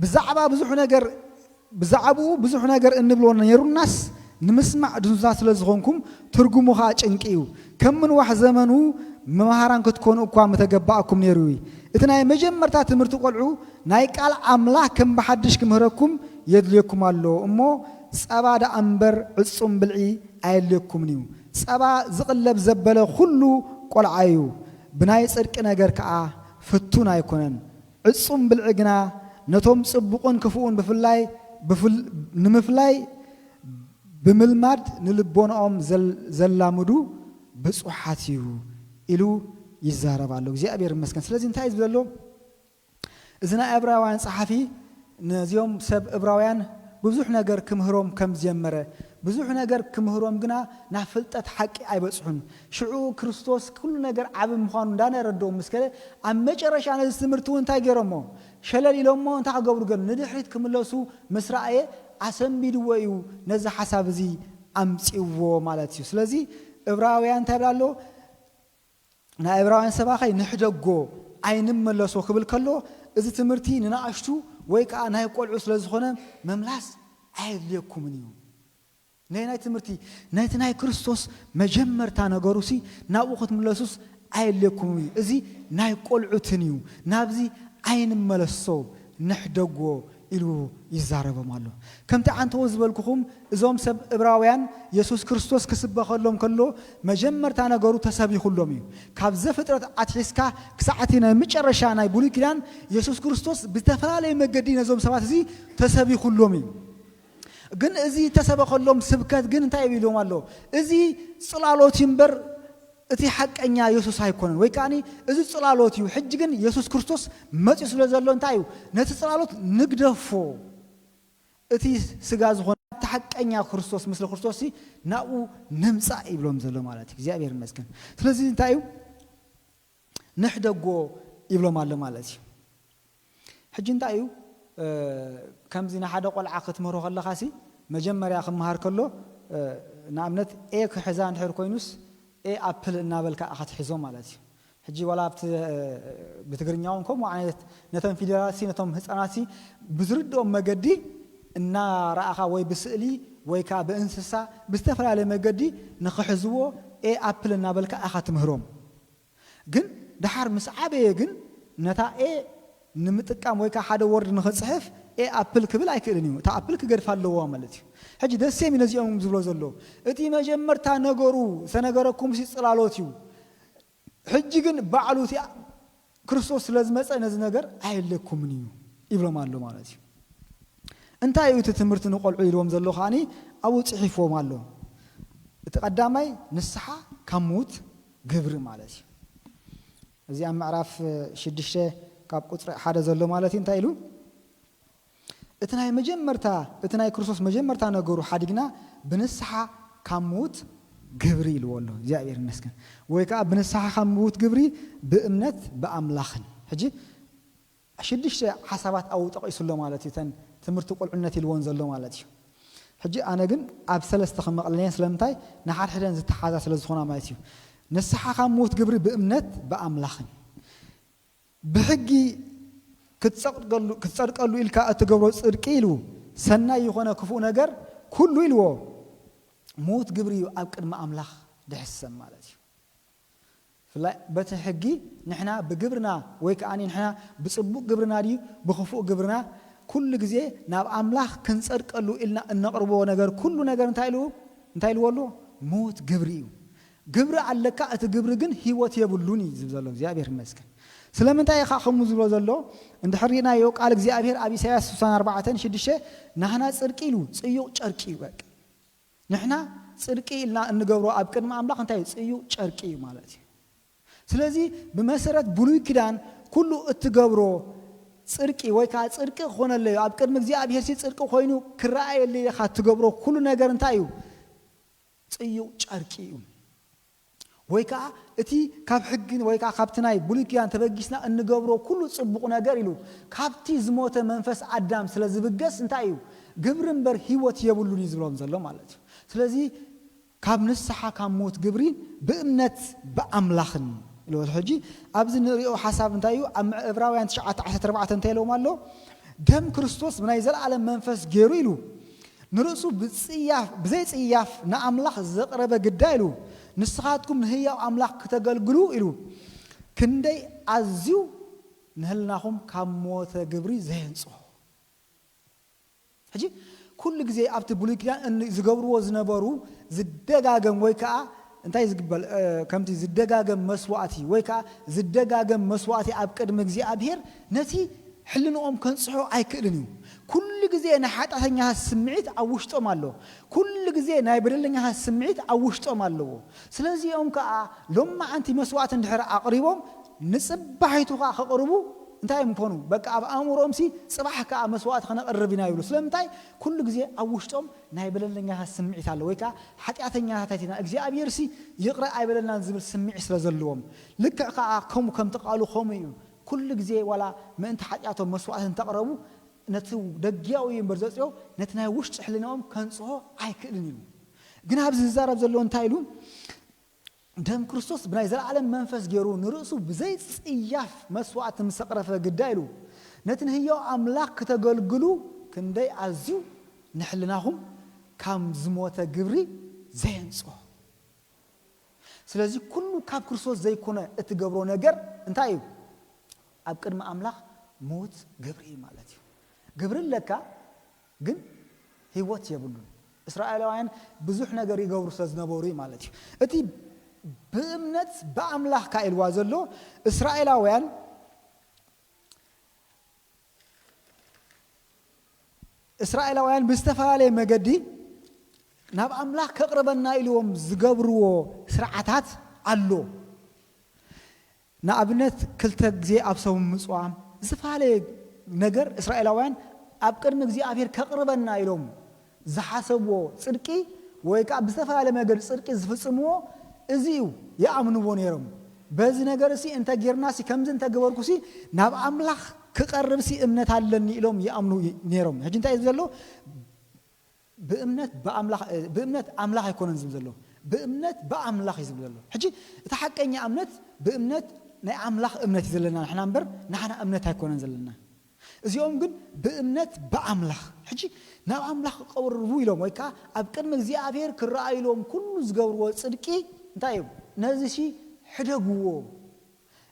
ብዛዕባ ብዙሕ ነገር ብዛዕባኡ ብዙሕ ነገር እንብሎ ነይሩናስ ንምስማዕ ድንዙዛት ስለ ዝኾንኩም ትርጉሙ ኸኣ ጭንቂ እዩ። ከም ምንዋሕ ዘመኑ መምሃራን ክትኮኑ እኳ ምተገባእኩም ነይሩ እዩ። እቲ ናይ መጀመርታ ትምህርቲ ቆልዑ ናይ ቃል ኣምላኽ ከም ብሓድሽ ክምህረኩም የድልየኩም ኣሎ እሞ ጸባ ደኣ እምበር ዕጹም ብልዒ ኣየድልየኩምን እዩ። ጸባ ዝቕለብ ዘበለ ኩሉ ቆልዓ እዩ፣ ብናይ ጽድቂ ነገር ከኣ ፍቱን ኣይኮነን። ዕጹም ብልዒ ግና ነቶም ጽቡቕን ክፉእን ብፍላይ ንምፍላይ ብምልማድ ንልቦናኦም ዘላምዱ ብጹሓት እዩ ኢሉ ይዛረብ ኣሎ። እግዚኣብሔር ይመስገን። ስለዚ እንታይ እዩ ዝብለሎ? እዚ ናይ ዕብራውያን ጸሓፊ ነዚኦም ሰብ ዕብራውያን ብዙሕ ነገር ክምህሮም ከም ዝጀመረ፣ ብዙሕ ነገር ክምህሮም ግና ናብ ፍልጠት ሓቂ ኣይበጽሑን። ሽዑ ክርስቶስ ኩሉ ነገር ዓቢ ምዃኑ እንዳነረድኦም ምስ ከደ ኣብ መጨረሻ ነዚ ትምህርቲ እውን እንታይ ገይሮሞ? ሸለል ኢሎሞ እንታይ ክገብሩ ገሉ? ንድሕሪት ክምለሱ ምስ ረኣየ ኣሰንቢድዎ እዩ ነዚ ሓሳብ እዚ ኣምጺእዎ ማለት እዩ። ስለዚ ዕብራውያን እንታይ ይብል ኣሎ? ናይ ዕብራውያን ሰባኸይ ንሕደጎ ኣይንመለሶ ክብል ከሎ እዚ ትምህርቲ ንናኣሽቱ ወይ ከዓ ናይ ቆልዑ ስለ ዝኾነ መምላስ ኣየድልየኩምን እዩ። ናይ ናይ ትምህርቲ ናይቲ ናይ ክርስቶስ መጀመርታ ነገሩሲ ናብኡ ክትምለሱስ ኣየድልየኩምን እዩ። እዚ ናይ ቆልዑትን እዩ። ናብዚ ኣይንመለሶ ንሕደጎ ኢሉ ይዛረቦም ኣሎ። ከምቲ ዓንተዎ ዝበልኩኹም እዞም ሰብ ዕብራውያን የሱስ ክርስቶስ ክስበኸሎም ከሎ መጀመርታ ነገሩ ተሰቢኹሎም እዩ። ካብ ዘፍጥረት ኣትሒዝካ ክሳዕ እቲ ናይ መጨረሻ ናይ ብሉይ ኪዳን የሱስ ክርስቶስ ብዝተፈላለየ መገዲ ነዞም ሰባት እዚ ተሰቢኹሎም እዩ። ግን እዚ ተሰበኸሎም ስብከት ግን እንታይ ኢሎም ኣሎ? እዚ ጽላሎት እዩ እምበር እቲ ሓቀኛ የሱስ ኣይኮነን። ወይ ከዓኒ እዚ ጽላሎት እዩ። ሕጂ ግን የሱስ ክርስቶስ መጺኡ ስለ ዘሎ እንታይ እዩ? ነቲ ጽላሎት ንግደፎ። እቲ ስጋ ዝኾነ እቲ ሓቀኛ ክርስቶስ፣ ምስሊ ክርስቶስ ናብኡ ንምጻእ ይብሎም ዘሎ ማለት እዩ። እግዚኣብሔር ይመስገን። ስለዚ እንታይ እዩ? ንሕደጎ ይብሎም ኣሎ ማለት እዩ። ሕጂ እንታይ እዩ? ከምዚ ንሓደ ቆልዓ ክትምህሮ ከለኻሲ መጀመርያ ክምሃር ከሎ ንኣብነት ኤ ክሕዛ እንድሕር ኮይኑስ ኤ ኣፕል እናበልካ ኢኻ ትሕዞ ማለት እዩ። ሕጂ ዋላ ኣብቲ ብትግርኛ እውን ከምኡ ዓይነት ነቶም ፊደላትሲ ነቶም ህፃናትሲ ብዝርድኦም መገዲ እናረኣኻ ወይ ብስእሊ ወይ ከዓ ብእንስሳ ብዝተፈላለየ መገዲ ንኽሕዝዎ ኤ ኣፕል እናበልካ ኢኻ ትምህሮም። ግን ደሓር ምስ ዓበየ ግን ነታ ኤ ንምጥቃም ወይ ከዓ ሓደ ወርድ ንኽፅሕፍ ኤ ኣፕል ክብል ኣይክእልን እዩ። እታ ኣፕል ክገድፋ ኣለዎ ማለት እዩ። ሕጂ ደሴም እዩ ነዚኦም ዝብሎ ዘሎ። እቲ መጀመርታ ነገሩ ዝተነገረኩም ሲ ፅላሎት እዩ። ሕጂ ግን ባዕሉ እቲ ክርስቶስ ስለ ዝመፀ ነዚ ነገር ኣየድለኩምን እዩ ይብሎም ኣሎ ማለት እዩ። እንታይ እዩ እቲ ትምህርቲ ንቆልዑ ኢልዎም ዘሎ ከዓኒ ኣብኡ ፅሒፍዎም ኣሎ። እቲ ቀዳማይ ንስሓ ካብ ምዉት ግብሪ ማለት እዩ። እዚ ኣብ ምዕራፍ ሽዱሽተ ካብ ቁፅሪ ሓደ ዘሎ ማለት እዩ። እንታይ ኢሉ? እቲ ናይ መጀመርታ እቲ ናይ ክርስቶስ መጀመርታ ነገሩ ሓዲግና ብንስሓ ካብ ምዉት ግብሪ ኢልዎ ኣሎ። እግዚኣብሔር ይመስገን። ወይ ከዓ ብንስሓ ካብ ምዉት ግብሪ ብእምነት ብኣምላኽን። ሕጂ ሽዱሽተ ሓሳባት ኣብኡ ጠቒሱ ኣሎ ማለት እዩ። እተን ትምህርቲ ቁልዕነት ኢልዎን ዘሎ ማለት እዩ። ሕጂ ኣነ ግን ኣብ ሰለስተ ክመቕለልየን ስለምንታይ ንሓድሕደን ዝተሓዛ ስለ ዝኾና ማለት እዩ። ንስሓ ካብ ምዉት ግብሪ ብእምነት ብኣምላኽን ብሕጊ ክትጸድቀሉ ክትጸድቀሉ ኢልካ እትገብሮ ጽድቂ ኢሉ፣ ሰናይ ይኾነ ክፉእ ነገር ኩሉ ኢልዎ፣ ምዉት ግብሪ እዩ ኣብ ቅድሚ ኣምላኽ ድሕሰም ማለት እዩ። ብፍላይ በቲ ሕጊ ንሕና ብግብርና ወይ ከኣ ንሕና ብጽቡቕ ግብርና ድዩ ብኽፉእ ግብርና ኩሉ ግዜ ናብ ኣምላኽ ክንጸድቀሉ ኢልና እነቕርቦ ነገር ኩሉ ነገር እንታይ ኢሉ እንታይ ኢልዎ ኣሎ? ምዉት ግብሪ እዩ። ግብሪ ኣለካ፣ እቲ ግብሪ ግን ህይወት የብሉን እዩ ዝብል ዘሎ። እግዚኣብሔር ይመስገን። ስለምንታይ ኢኻ ከምኡ ዝብሎ ዘሎ? እንድሕር ርኢናዮ ቃል እግዚኣብሔር ኣብ ኢሳያስ ስሳን ኣርባዕተን ሽዱሽተ ናህና ጽድቂ ኢሉ ጽዩቕ ጨርቂ እዩ። በቃ ንሕና ጽድቂ ኢልና እንገብሮ ኣብ ቅድሚ ኣምላኽ እንታይ እዩ? ጽዩቕ ጨርቂ እዩ ማለት እዩ። ስለዚ ብመሰረት ብሉይ ኪዳን ኩሉ እትገብሮ ጽድቂ ወይ ከዓ ጽድቂ ክኾነለዩ ኣብ ቅድሚ እግዚኣብሔር ሲ ጽድቂ ኮይኑ ክረኣየለይ ኢኻ እትገብሮ ኩሉ ነገር እንታይ እዩ? ጽዩቕ ጨርቂ እዩ። ወይ ከዓ እቲ ካብ ሕግን ወይ ከዓ ካብቲ ናይ ብሉይ ኪዳን ተበጊስና እንገብሮ ኩሉ ጽቡቕ ነገር ኢሉ ካብቲ ዝሞተ መንፈስ ኣዳም ስለ ዝብገስ እንታይ እዩ? ግብሪ እምበር ህይወት የብሉን እዩ ዝብሎም ዘሎ ማለት እዩ። ስለዚ ካብ ንስሓ ካብ ሞት ግብሪ ብእምነት ብኣምላኽን ኢልዎ። ሕጂ ኣብዚ ንሪኦ ሓሳብ እንታይ እዩ? ኣብ ዕብራውያን ትሽዓተ ዓሰርተ ኣርባዕተ እንታይ ኢለዎም ኣሎ? ደም ክርስቶስ ብናይ ዘለኣለም መንፈስ ገይሩ ኢሉ ንርእሱ ብጽያፍ ብዘይ ጽያፍ ንኣምላኽ ዘቕረበ ግዳ ኢሉ ንስኻትኩም ንህያው ኣምላኽ ክተገልግሉ ኢሉ ክንደይ ኣዝዩ ንህልናኹም ካብ ሞተ ግብሪ ዘየንጽሆ። ሕጂ ኩሉ ግዜ ኣብቲ ብሉይ ኪዳን እን- ዝገብርዎ ዝነበሩ ዝደጋገም ወይ ከዓ እንታይ ዝግበል እ፣ ከምቲ ዝደጋገም መስዋእቲ ወይ ከዓ ዝደጋገም መስዋእቲ ኣብ ቅድሚ እግዚኣብሔር ነቲ ሕልንኦም ከንጽሖ ኣይክእልን እዩ። ኩሉ ግዜ ናይ ሓጢኣተኛታት ስምዒት ኣብ ውሽጦም ኣሎ። ኩሉ ግዜ ናይ በደለኛታት ስምዒት ኣብ ውሽጦም ኣለዎ። ስለዚኦም ከዓ ሎማዓንቲ መስዋእቲ እንድሕር ኣቕሪቦም ንጽባሒቱ ከዓ ከቕርቡ እንታይ እዮም ኮኑ? በቃ ኣብ ኣእምሮኦም ሲ ጽባሕ ከዓ መስዋእቲ ክነቕርብ ኢና ይብሉ። ስለምንታይ? ኩሉ ግዜ ኣብ ውሽጦም ናይ በደለኛታት ስምዒት ኣሎ ወይ ከዓ ሓጢኣተኛታት ኢና እግዚኣብሔር ሲ ይቕረ ኣይበለናን ዝብል ስምዒት ስለ ዘለዎም። ልክዕ ከዓ ከምኡ ከምቲ ቃሉ ከምኡ እዩ። ኩሉ ግዜ ዋላ ምእንቲ ሓጢኣቶም መስዋእቲ እንተቕረቡ ነቲ ደግያዊ እዩ እምበር ዘጽዮ ነቲ ናይ ውሽጢ ሕልናኦም ከንጽሆ ኣይክእልን እዩ። ግን ኣብዚ ዝዛረብ ዘሎ እንታይ ኢሉ? ደም ክርስቶስ ብናይ ዘለዓለም መንፈስ ገይሩ ንርእሱ ብዘይ ጽያፍ መስዋእቲ ምስ ኣቕረፈ ግዳ ኢሉ ነቲ ንህያው ኣምላኽ ክተገልግሉ ክንደይ ኣዝዩ ንሕልናኹም ካብ ዝሞተ ግብሪ ዘየንጽሆ። ስለዚ ኩሉ ካብ ክርስቶስ ዘይኮነ እትገብሮ ነገር እንታይ እዩ? ኣብ ቅድሚ ኣምላኽ ምዉት ግብሪ እዩ ማለት እዩ። ግብሪ ኣለካ ግን ህይወት የብሉን። እስራኤላውያን ብዙሕ ነገር ይገብሩ ስለ ዝነበሩ እዩ ማለት እዩ። እቲ ብእምነት ብኣምላኽ ካ ኢልዋ ዘሎ እስራኤላውያን እስራኤላውያን ብዝተፈላለየ መገዲ ናብ ኣምላኽ ከቕርበና ኢልዎም ዝገብርዎ ስርዓታት ኣሎ። ንኣብነት ክልተ ግዜ ኣብ ሰሙን ምጽዋም ዝተፈላለየ ነገር እስራኤላውያን ኣብ ቅድሚ እግዚኣብሔር ከቕርበና ኢሎም ዝሓሰብዎ ጽድቂ ወይ ከዓ ብዝተፈላለየ መገዲ ጽድቂ ዝፍጽምዎ እዚ እዩ ይኣምንዎ ነይሮም። በዚ ነገር ሲ እንተ ጌርና ሲ ከምዚ እንተ ገበርኩ ሲ ናብ ኣምላኽ ክቐርብ ሲ እምነት ኣለኒ ኢሎም ይኣምኑ ነይሮም። ሕጂ እንታይ እዩ ዘሎ? ብእምነት ብኣምላኽ ብእምነት ኣምላኽ ኣይኮነን ዝብል ዘሎ፣ ብእምነት ብኣምላኽ እዩ ዝብል ዘሎ። ሕጂ እቲ ሓቀኛ እምነት ብእምነት ናይ ኣምላኽ እምነት እዩ ዘለና ንሕና እምበር ንሕና እምነት ኣይኮነን ዘለና። እዚኦም ግን ብእምነት ብኣምላኽ ሕጂ ናብ ኣምላኽ ክቐርቡ ኢሎም ወይ ከዓ ኣብ ቅድሚ እግዚኣብሔር ክረኣዩ ኢሎም ኩሉ ዝገብርዎ ጽድቂ እንታይ እዮም? ነዚ ሲ ሕደግዎ።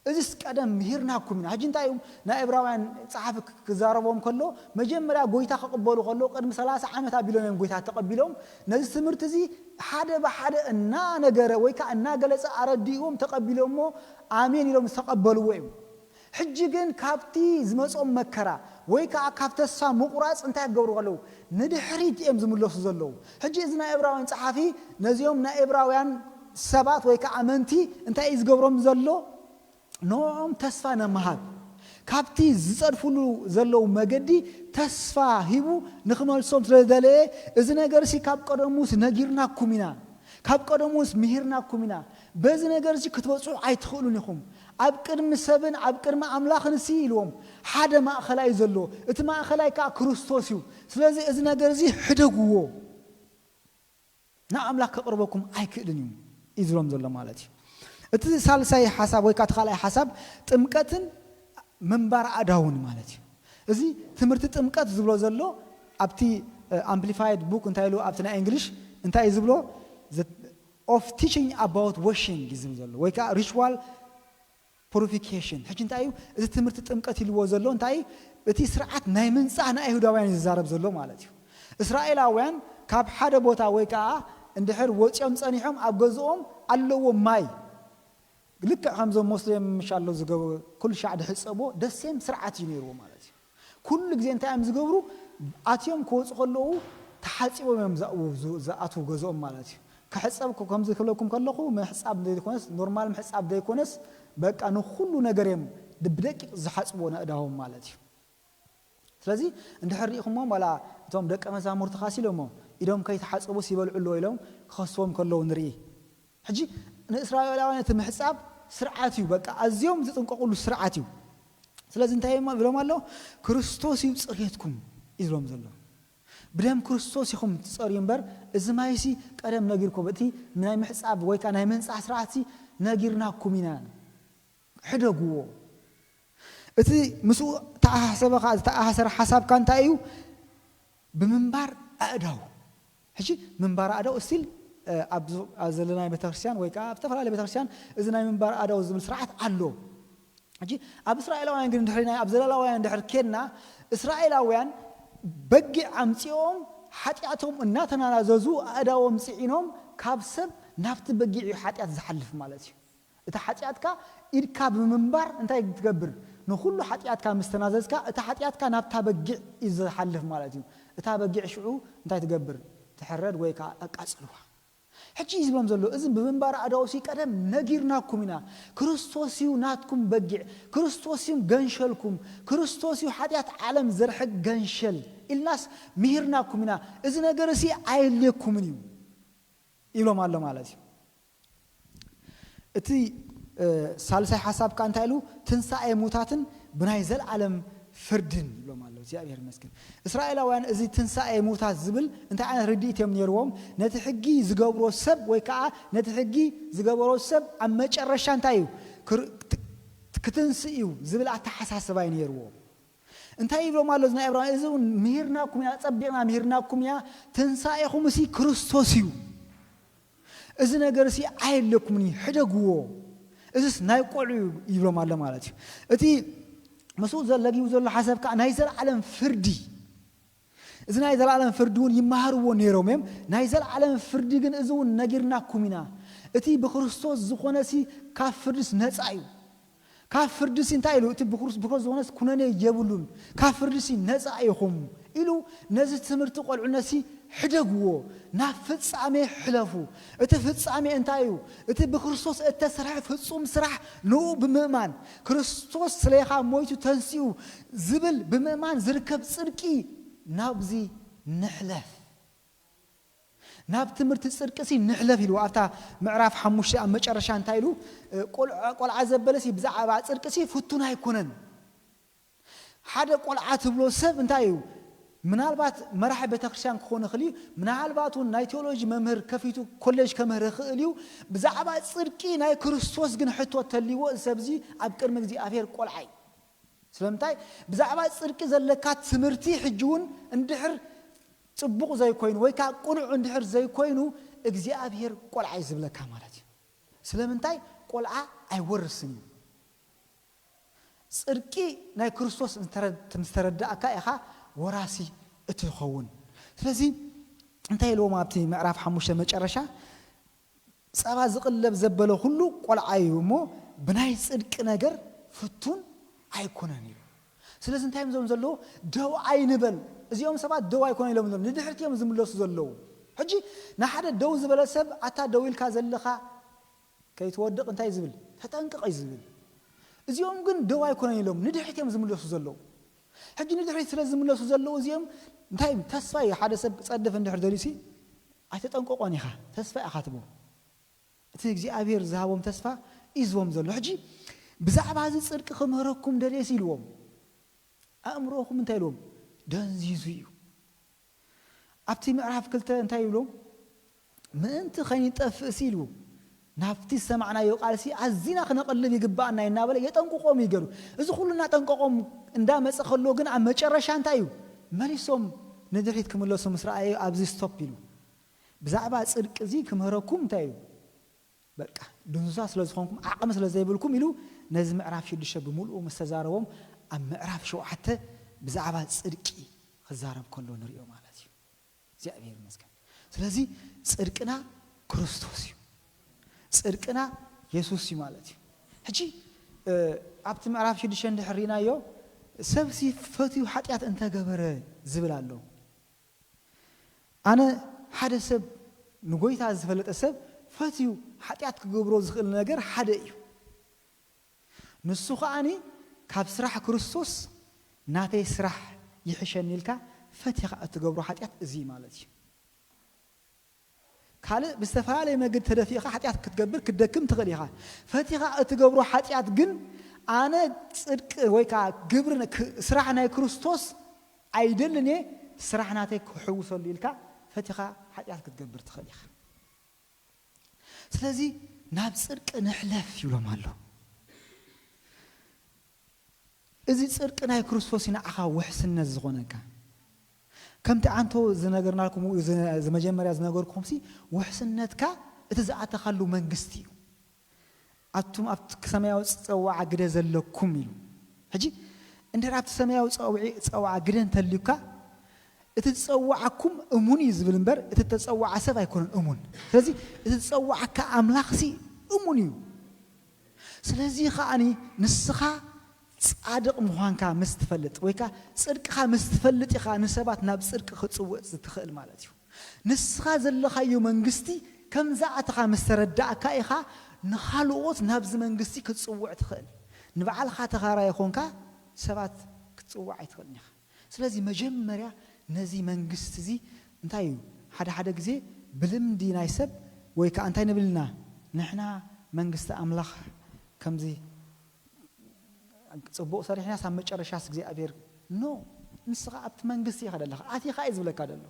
እዚስ ቀደም ምሂርናኩም ኢና። ሕጂ እንታይ እዩ ናይ ዕብራውያን ጸሓፊ ክ- ክዛረቦም ከሎ መጀመርያ ጎይታ ክቕበሉ ከሎ ቅድሚ ሰላሳ ዓመት ኣቢሎም እዮም ጎይታ ተቐቢሎም። ነዚ ትምህርቲ እዚ ሓደ ብሓደ እናነገረ ወይ ከዓ እናገለጸ ኣረዲእዎም ተቐቢሎሞ ኣሜን ኢሎም ዝተቐበልዎ እዮም። ሕጂ ግን ካብቲ ዝመጾም መከራ ወይ ከዓ ካብ ተስፋ ምቑራጽ እንታይ ክገብሩ ከለዉ ንድሕሪት እዮም ዝምለሱ ዘለዉ። ሕጂ እዚ ናይ ዕብራውያን ጸሓፊ ነዚኦም ናይ ዕብራውያን ሰባት ወይ ከዓ ኣመንቲ እንታይ እዩ ዝገብሮም ዘሎ? ንዕኦም ተስፋ ንምሃብ ካብቲ ዝጸድፍሉ ዘለዉ መገዲ ተስፋ ሂቡ ንኽመልሶም ስለ ዝደለየ እዚ ነገር ሲ ካብ ቀደሙስ ነጊርናኩም ኢና፣ ካብ ቀደሙስ ምሂርናኩም ኢና፣ በዚ ነገር ሲ ክትበጽሑ ኣይትኽእሉን ኢኹም፣ ኣብ ቅድሚ ሰብን ኣብ ቅድሚ ኣምላኽን ሲ ኢልዎም ሓደ ማእኸላይ ዘሎ፣ እቲ ማእኸላይ ከዓ ክርስቶስ እዩ። ስለዚ እዚ ነገር እዚ ሕደግዎ። ናብ ኣምላኽ ከቕርበኩም ኣይክእልን እዩ እዩ ዝብሎም ዘሎ ማለት እዩ። እቲ ሳልሳይ ሓሳብ ወይ ከዓ እቲ ካልኣይ ሓሳብ ጥምቀትን ምንባር ኣእዳውን ማለት እዩ። እዚ ትምህርቲ ጥምቀት ዝብሎ ዘሎ ኣብቲ ኣምፕሊፋይድ ቡክ እንታይ ኢሉ ኣብቲ ናይ እንግሊሽ እንታይ እዩ ዝብሎ? Of teaching about washing እዩ ዝብል ዘሎ ወይ ከዓ ሪቹዋል ፑሪፊኬሽን። ሕጂ እንታይ እዩ እዚ ትምህርቲ ጥምቀት ኢልዎ ዘሎ? እንታይ እቲ ስርዓት ናይ ምንፃህ ንኣይሁዳውያን እዩ ዝዛረብ ዘሎ ማለት እዩ። እስራኤላውያን ካብ ሓደ ቦታ ወይ ከዓ እንድሕር ወፂኦም ፀኒሖም ኣብ ገዝኦም ኣለዎም ማይ ልክዕ ከምዞም ሞስሌም ምሻሎ ዝገበሩ ኩሉ ሻዕ ድሕፀቦ ደሴም ስርዓት እዩ ነይርዎ ማለት እዩ። ኩሉ ግዜ እንታይ እዮም ዝገብሩ? ኣትዮም ክወፁ ከለዉ ተሓፂቦም እዮም ዝኣትዉ ገዝኦም ማለት እዩ። ክሕፀብ ከምዚ ክብለኩም ከለኹ ምሕፃብ ዘይኮነስ ኖርማል ምሕፃብ ዘይኮነስ በቃ ንኩሉ ነገር እዮም ብደቂቕ ዝሓፅቦ ነእዳዎም ማለት እዩ። ስለዚ እንድሕር ሪኢኹሞም ዋላ እቶም ደቀ መዛሙርቲ ካስ ኢሎሞ ኢዶም ከይተሓፀቡ ሲበልዑ ኣለዎ ኢሎም ክኸስዎም ከለዉ ንርኢ። ሕጂ ንእስራኤላውያን እቲ ምሕፃብ ስርዓት እዩ። በቃ ኣዝዮም ዝጥንቀቁሉ ስርዓት እዩ። ስለዚ እንታይ ኢሎም ኣሎ? ክርስቶስ እዩ ፅሬትኩም እዩ ዝብሎም ዘሎ። ብደም ክርስቶስ ኢኹም ትፀርዩ እምበር እዚ ማይሲ ቀደም ነጊርኩም እቲ ናይ ምሕፃብ ወይ ከዓ ናይ ምንፃሕ ስርዓትሲ ነጊርናኩም ኢና። ሕደግዎ። እቲ ምስኡ ተኣሳሰበ ከዓ ዝተኣሳሰረ ሓሳብካ እንታይ እዩ? ብምንባር ኣእዳው። ሕጂ ምንባር ኣእዳው እስቲል ኣብ ዘለናይ ቤተክርስትያን ወይ ከዓ ኣብ ዝተፈላለዩ ቤተክርስትያን እዚ ናይ ምንባር ኣእዳው ዝብል ስርዓት ኣሎ። ሕጂ ኣብ እስራኤላውያን ግን ድሕሪ ናይ ኣብ ዘላላውያን ድሕር ኬድና እስራኤላውያን በጊዕ ኣምፂኦም ሓጢኣቶም እናተናናዘዙ ኣእዳዎም ፅዒኖም ካብ ሰብ ናብቲ በጊዕ እዩ ሓጢኣት ዝሓልፍ ማለት እዩ። እቲ ሓጢኣትካ ኢድካ ብምንባር እንታይ ትገብር? ንኹሉ ሓጢኣትካ ምስ ተናዘዝካ፣ እቲ ሓጢኣትካ ናብታ በጊዕ እዩ ዝሓልፍ ማለት እዩ። እታ በጊዕ ሽዑ እንታይ ትገብር? ትሕረድ ወይ ከዓ ኣቃጽልዋ። ሕጂ እዩ ዝብሎም ዘሎ፣ እዚ ብምንባር ኣእዳውሲ ቀደም ነጊርናኩም ኢና። ክርስቶስ እዩ ናትኩም በጊዕ፣ ክርስቶስ እዩ ገንሸልኩም፣ ክርስቶስ እዩ ሓጢኣት ዓለም ዘርሕቅ ገንሸል ኢልናስ ምሂርናኩም ኢና። እዚ ነገር እዚ ኣየድልየኩምን እዩ ኢሎም ኣሎ ማለት እዩ። እቲ ሳልሳይ ሓሳብ ከ እንታይ ኢሉ? ትንሳኤ ሙታትን ብናይ ዘለዓለም ፍርድን ይብሎም ኣሎ። እግዚኣብሔር ይመስገን። እስራኤላውያን እዚ ትንሳኤ ሙታት ዝብል እንታይ ዓይነት ርድኢት እዮም ነይርዎም? ነቲ ሕጊ ዝገብሮ ሰብ ወይ ከዓ ነቲ ሕጊ ዝገበሮ ሰብ ኣብ መጨረሻ እንታይ እዩ ክትንስእ እዩ ዝብል ኣተሓሳስባ እዩ ነይርዎም። እንታይ ይብሎም ኣሎ እዚ ናይ ዕብራውያን? እዚ እውን ምሂርናኩም ኢና፣ ጸቢቕና ምሂርናኩም ኢና። ትንሳኤኹም እሲ ክርስቶስ እዩ። እዚ ነገር እሲ ኣየለኩምን እዩ፣ ሕደግዎ። እዚስ ናይ ቆልዑ እዩ ይብሎም ኣሎ ማለት እዩ። እቲ ምስኡ ዘለጊቡ ዘሎ ሓሳብ ከዓ ናይ ዘለዓለም ፍርዲ። እዚ ናይ ዘለዓለም ፍርዲ እውን ይመሃርዎ ነይሮም እዮም። ናይ ዘለዓለም ፍርዲ ግን እዚ እውን ነጊርናኩም ኢና። እቲ ብክርስቶስ ዝኾነ ሲ ካብ ፍርድስ ነፃ እዩ። ካብ ፍርድሲ እንታይ ኢሉ? እቲ ብክርስቶስ ዝኾነስ ኩነኔ የብሉን። ካብ ፍርድሲ ነፃ ኢኹም ኢሉ ነዚ ትምህርቲ ቆልዑነሲ ሕደግዎ፣ ናብ ፍጻሜ ሕለፉ። እቲ ፍጻሜ እንታይ እዩ? እቲ ብክርስቶስ እተሰርሐ ፍጹም ስራሕ ንኡ ብምእማን፣ ክርስቶስ ስለኻ ሞይቱ ተንሲኡ ዝብል ብምእማን ዝርከብ ጽድቂ ናብዚ ንሕለፍ። ናብ ትምህርቲ ጽድቅሲ ንሕለፍ ኢሉ ኣብታ ምዕራፍ ሓሙሽተ ኣብ መጨረሻ እንታይ ኢሉ? ቆልዓ ዘበለሲ ብዛዕባ ጽድቅሲ ፍቱን ኣይኮነን። ሓደ ቆልዓ ትብሎ ሰብ እንታይ እዩ? ምናልባት መራሒ ቤተክርስትያን ክኾን ይኽእል እዩ። ምናልባት እውን ናይ ቴዎሎጂ መምህር ከፊቱ ኮሌጅ ከምህር ይኽእል እዩ። ብዛዕባ ጽድቂ ናይ ክርስቶስ ግን ሕቶ ተልይዎ እዚ ሰብዚ ኣብ ቅድሚ እግዚኣብሔር ቆልዓ እዩ። ስለምንታይ? ብዛዕባ ጽድቂ ዘለካ ትምህርቲ ሕጂ እውን እንድሕር ጽቡቕ ዘይኮይኑ ወይ ከዓ ቅኑዕ እንድሕር ዘይኮይኑ እግዚኣብሔር ቆልዓ እዩ ዝብለካ ማለት እዩ። ስለምንታይ? ቆልዓ ኣይወርስን እዩ። ጽድቂ ናይ ክርስቶስ ምስ ተረዳእካ ኢኻ ወራሲ እትኸውን። ስለዚ እንታይ ኢልዎም ኣብቲ ምዕራፍ ሓሙሽተ መጨረሻ? ጸባ ዝቕለብ ዘበለ ኩሉ ቆልዓ እዩ እሞ ብናይ ጽድቂ ነገር ፍቱን ኣይኮነን ኢሉ። ስለዚ እንታይ እዮም ዞም ዘለዎ? ደው ኣይንበል። እዚኦም ሰባት ደው ኣይኮነ ኢሎም ሎ ንድሕርቲ እዮም ዝምለሱ ዘለዉ። ሕጂ ንሓደ ደው ዝበለ ሰብ ኣታ ደው ኢልካ ዘለኻ ከይትወድቕ እንታይ ዝብል? ተጠንቅቕ እዩ ዝብል። እዚኦም ግን ደው ኣይኮነን ኢሎም ንድሕሪት እዮም ዝምለሱ ዘለዉ። ሕጂ ንድሕሪት ስለ ዝምለሱ ዘለዉ እዚኦም እንታይ ተስፋ እዩ? ሓደ ሰብ ክጸድፍ እንድሕር ደልዩሲ ኣይተጠንቀቆን ኢኻ፣ ተስፋ ኢኻ ትቦ። እቲ እግዚኣብሔር ዝሃቦም ተስፋ እዩ ዝቦም ዘሎ። ሕጂ ብዛዕባ እዚ ጽድቂ ክምህረኩም ደልየሲ ኢልዎም። ኣእምሮኹም እንታይ ኢልዎም? ደንዚዙ እዩ። ኣብቲ ምዕራፍ ክልተ እንታይ ይብሎም? ምእንቲ ከይንጠፍእሲ ኢልዎም። ናብቲ ዝሰማዕናዮ ቃልሲ ኣዚና ክነቐልብ ይግባኣና እዩ እናበለ የጠንቅቖም እዩ ገሩ። እዚ ኩሉ እናጠንቀቖም እንዳመፀ ከሎ ግን ኣብ መጨረሻ እንታይ እዩ? መሊሶም ንድሕሪት ክምለሱ ምስ ረኣየ ኣብዚ ስቶፕ ኢሉ። ብዛዕባ ፅድቂ እዚ ክምህረኩም እንታይ እዩ? በቃ ድንዙዛ ስለ ዝኾንኩም ዓቕሚ ስለ ዘይብልኩም ኢሉ ነዚ ምዕራፍ ሽዱሽተ ብምልኡ ምስ ተዛረቦም ኣብ ምዕራፍ ሸውዓተ ብዛዕባ ፅድቂ ክዛረብ ከሎ ንሪኦ ማለት እዩ። እግዚኣብሔር ይመስገን። ስለዚ ፅድቅና ክርስቶስ እዩ። ፅድቅና የሱስ እዩ ማለት እዩ። ሕጂ ኣብቲ ምዕራፍ ሽዱሽተ እንድሕር ርኢናዮ ሰብሲ ፈትዩ ሓጢኣት እንተገበረ ዝብል ኣሎ። ኣነ ሓደ ሰብ ንጎይታ ዝፈለጠ ሰብ ፈትዩ ሓጢኣት ክገብሮ ዝኽእል ነገር ሓደ እዩ። ንሱ ከዓኒ ካብ ስራሕ ክርስቶስ ናተይ ስራሕ ይሕሸኒ ኢልካ ፈቲኻ እትገብሮ ሓጢኣት እዚ ማለት እዩ። ካልእ ብዝተፈላለየ መገዲ ተደፊእኻ ሓጢኣት ክትገብር ክትደክም ትኽእል ኢኻ። ፈቲኻ እትገብሮ ሓጢኣት ግን ኣነ ፅድቂ ወይ ከዓ ግብሪ ስራሕ ናይ ክርስቶስ ኣይደልን እየ፣ ስራሕ ናተይ ክሕውሰሉ ኢልካ ፈቲኻ ሓጢኣት ክትገብር ትኽእል ኢኻ። ስለዚ ናብ ፅድቂ ንሕለፍ ይብሎም ኣሎ። እዚ ፅድቂ ናይ ክርስቶስ ንዓኻ ውሕስነት ዝኾነካ ከምቲ ኣንቶ ዝነገርናልኩም ዝመጀመርያ ዝነገርኩምሲ ውሕስነትካ እቲ ዝኣተኻሉ መንግስቲ እዩ። ኣቱም ኣብቲ ሰማያዊ ፀዋዓ ግደ ዘለኩም ኢሉ። ሕጂ እንድሕር ኣብቲ ሰማያዊ ፀዋዓ ግደ እንተልዩካ እቲ ዝፀዋዓኩም እሙን እዩ ዝብል እምበር እቲ ተፀዋዓ ሰብ ኣይኮነን እሙን። ስለዚ እቲ ዝፀዋዓካ ኣምላኽሲ እሙን እዩ። ስለዚ ከዓኒ ንስኻ ጻድቕ ምዃንካ ምስ ትፈልጥ ወይ ከዓ ጽድቅኻ ምስ ትፈልጥ ኢኻ ንሰባት ናብ ጽድቂ ክትጽውዕ ትኽእል ማለት እዩ። ንስኻ ዘለኻዮ መንግስቲ ከም ዝኣተኻ ምስ ተረዳእካ ኢኻ ንኻልኦት ናብዚ መንግስቲ ክትጽውዕ ትኽእል። ንባዕልኻ ተኻራይ ኾንካ ሰባት ክትጽውዕ ኣይትኽእልን ኢኻ። ስለዚ መጀመርያ ነዚ መንግስቲ እዚ እንታይ እዩ? ሓደ ሓደ ግዜ ብልምዲ ናይ ሰብ ወይ ከዓ እንታይ ንብል ኢና ንሕና መንግስቲ ኣምላኽ ከምዚ ፅቡቕ ሰሪሕናስ ኣብ መጨረሻስ እግዚኣብሔር ኖ ንስኻ ኣብቲ መንግስቲ ኢኻ ደለኻ ኣቲኻ እዩ ዝብለካ ደሎ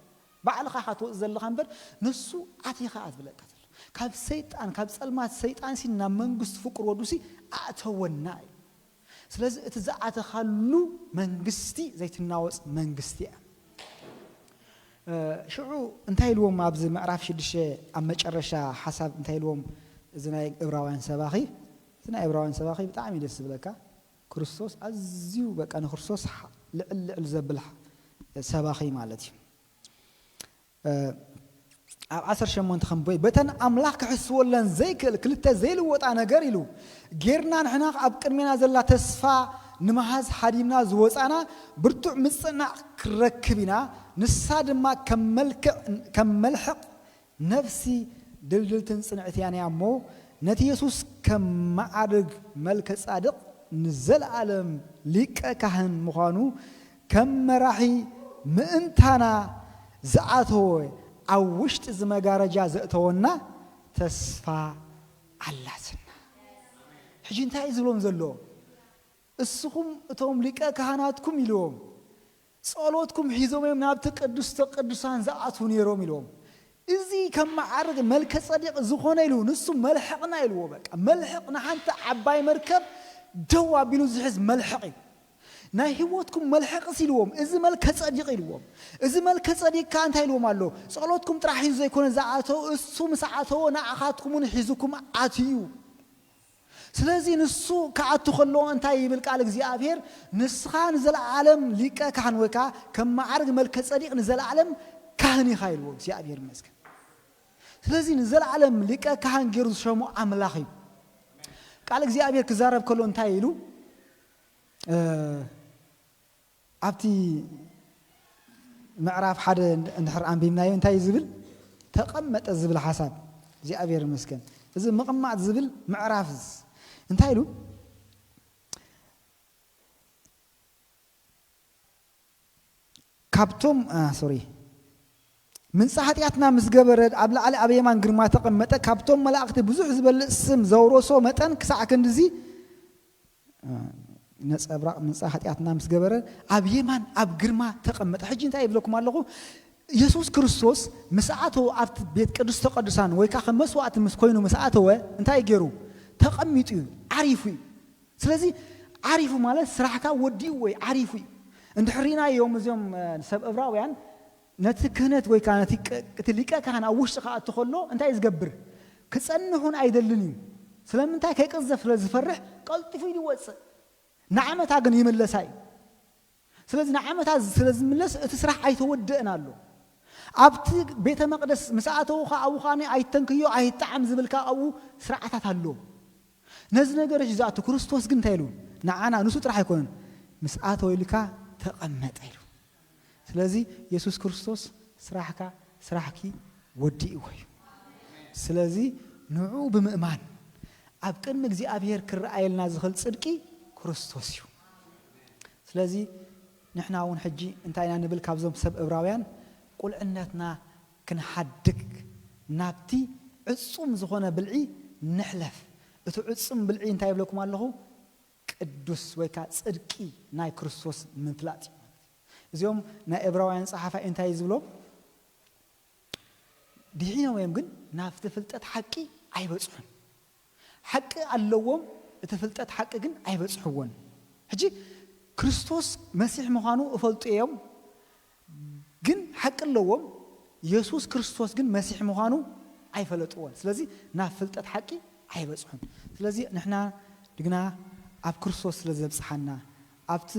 ባዕልኻ ኢኻ ትወፅ ዘለኻ እምበር ንሱ ኣቲኻ እያ ዝብለካ ዘሎ ካብ ሰይጣን ካብ ፀልማት ሰይጣን ሲ ናብ መንግስቲ ፍቅር ወዱ ሲ ኣእተወና እዩ ስለዚ እቲ ዝኣተኻሉ መንግስቲ ዘይትናወፅ መንግስቲ እያ ሽዑ እንታይ ኢልዎም ኣብዚ ምዕራፍ ሽዱሽተ ኣብ መጨረሻ ሓሳብ እንታይ ኢልዎም እዚ ናይ እብራውያን ሰባኺ እቲ ናይ እብራውያን ሰባኺ ብጣዕሚ ደስ ዝብለካ ክርስቶስ ኣዝዩ በቃ ንክርስቶስ ልዕል ልዕል ዘብል ሰባኺ ማለት እዩ ኣብ ዓሰርተ ሸሞንተ ከም ቦይ በተን ኣምላኽ ክሕስወለን ዘይክእል ክልተ ዘይልወጣ ነገር ኢሉ ጌርና ንሕና ኣብ ቅድሜና ዘላ ተስፋ ንምሃዝ ሃዲምና ዝወፃና ብርቱዕ ምፅናዕ ክረክብ ኢና ንሳ ድማ ከም መልሕቕ ነፍሲ ድልድልትን ፅንዕትያን እያ እሞ ነቲ የሱስ ከም መዓርግ መልከ ፃድቕ ንዘለኣለም ሊቀ ካህን ምዃኑ ከም መራሒ ምእንታና ዝኣተወ ኣብ ውሽጢ እዚ መጋረጃ ዘእተወና ተስፋ ኣላትና ሕጂ እንታይ እዩ ዝብሎም ዘሎ እስኹም እቶም ሊቀ ካህናትኩም ኢልዎም ጸሎትኩም ሒዞም እዮም ናብቲ ቅዱስተ ቅዱሳን ዝኣትዉ ነይሮም ኢልዎም። እዚ ከም መዓርግ መልከ ጸዲቕ ዝኾነ ኢሉ ንሱ መልሕቕና ኢልዎ። በቃ መልሕቕ ንሓንቲ ዓባይ መርከብ ደው ኣቢሉ ዝሕዝ መልሕቕ እዩ። ናይ ህይወትኩም መልሕቕስ ኢልዎም፣ እዚ መልከ ጸዲቕ ኢልዎም። እዚ መልከ ጸዲቕ ከኣ እንታይ ኢልዎም ኣሎ? ጸሎትኩም ጥራሕ ሒዙ ዘይኮነ ዝኣተው፣ እሱ ምስ ኣተወ ንኣኻትኩም እውን ሒዙኩም ኣትዩ። ስለዚ ንሱ ክኣቱ ከሎ እንታይ ይብል ቃል እግዚኣብሔር ንስኻ ንዘለዓለም ሊቀ ካህን ወይ ከዓ ከም መዓርግ መልከ ጸዲቅ ንዘለዓለም ካህን ኢኻ ኢልዎ እግዚኣብሔር ይመስገን ስለዚ ንዘለዓለም ሊቀ ካህን ገይሩ ዝሸሞ ኣምላኽ እዩ ቃል እግዚኣብሔር ክዛረብ ከሎ እንታይ ኢሉ ኣብቲ ምዕራፍ ሓደ እንድሕር ኣንቢብናዮ እንታይ እዩ ዝብል ተቐመጠ ዝብል ሓሳብ እግዚኣብሔር ይመስገን እዚ ምቕማጥ ዝብል ምዕራፍ እንታይ ኢሉ ካብቶም ሶሪ ምንፃ ሓጢኣትና ምስ ገበረ ኣብ ላዕሊ ኣብ የማን ግርማ ተቐመጠ ካብቶም መላእክቲ ብዙሕ ዝበልፅ ስም ዘውረሶ መጠን ክሳዕ ክንድዚ ነፀብራቕ ምንፃ ሓጢኣትና ምስ ገበረ ኣብ የማን ኣብ ግርማ ተቐመጠ ሕጂ እንታይ ይብለኩም ኣለኹ የሱስ ክርስቶስ ምስ ኣተወ፣ ኣብቲ ቤት ቅድስተ ቅዱሳን ወይ ከዓ ከም መስዋእቲ ምስ ኮይኑ ምስ ኣተወ፣ እንታይ ገይሩ? ተቐሚጡ እዩ፣ ዓሪፉ እዩ። ስለዚ ዓሪፉ ማለት ስራሕካ ወዲኡ ወይ ዓሪፉ እዩ። እንድሕር ርኢናዮም እዚኦም፣ እ፣ ሰብ እብራውያን ነቲ ክህነት ወይ ከዓ ነቲ ቀ-፣ እቲ ሊቀ ካህን ኣብ ውሽጢ ክኣቱ ከሎ እንታይ እዩ ዝገብር? ክጸንሑን ኣይደልን እዩ። ስለምንታይ? ከይቅዘፍ ስለ ዝፈርሕ ቀልጢፉ ኢሉ ይወጽእ። ንዓመታ ግን ይምለሳ እዩ። ስለዚ ንዓመታ ስለ ዝምለስ እቲ ስራሕ ኣይተወደእን ኣሎ። ኣብቲ ቤተ መቕደስ ምስ ኣተዉ ኸዓ ኣብኡ ኸዓ ኣይተንክዮ ኣይጣዓም ዝብል ካብ ኣብኡ ስርዓታት ኣሎ። ነዚ ነገር እዚ ዝኣቱ ክርስቶስ ግን እንታይ ኢሉ? ንዓና ንሱ ጥራሕ ኣይኮነን፣ ምስ ኣተወ ኢልካ ተቐመጠ ኢሉ። ስለዚ የሱስ ክርስቶስ ስራሕካ ስራሕኪ ወዲእዎ እዩ። ስለዚ ንዑ ብምእማን ኣብ ቅድሚ እግዚኣብሔር ክረኣየልና ዝኽእል ጽድቂ ክርስቶስ እዩ። ስለዚ ንሕና እውን ሕጂ እንታይ ኢና ንብል? ካብዞም ሰብ እብራውያን ቁልዕነትና ክንሓድግ ናብቲ ዕጹም ዝኾነ ብልዒ ንሕለፍ። እቲ ዕጹም ብልዒ እንታይ ይብለኩም ኣለኹ? ቅዱስ ወይ ከዓ ጽድቂ ናይ ክርስቶስ ምፍላጥ እዩ ማለት እዩ። እዚኦም ናይ እብራውያን ጸሓፋይ እንታይ እዩ ዝብሎም? ድሒኖም እዮም ግን ናብቲ ፍልጠት ሓቂ ኣይበጽሑን። ሓቂ ኣለዎም፣ እቲ ፍልጠት ሓቂ ግን ኣይበጽሕዎን። ሕጂ ክርስቶስ መሲሕ ምዃኑ እፈልጡ እዮም፣ ግን ሓቂ ኣለዎም። የሱስ ክርስቶስ ግን መሲሕ ምዃኑ ኣይፈለጥዎን። ስለዚ ናብ ፍልጠት ሓቂ ኣይበጽሑን። ስለዚ ንሕና ድግና ኣብ ክርስቶስ ስለ ዘብጽሓና፣ ኣብቲ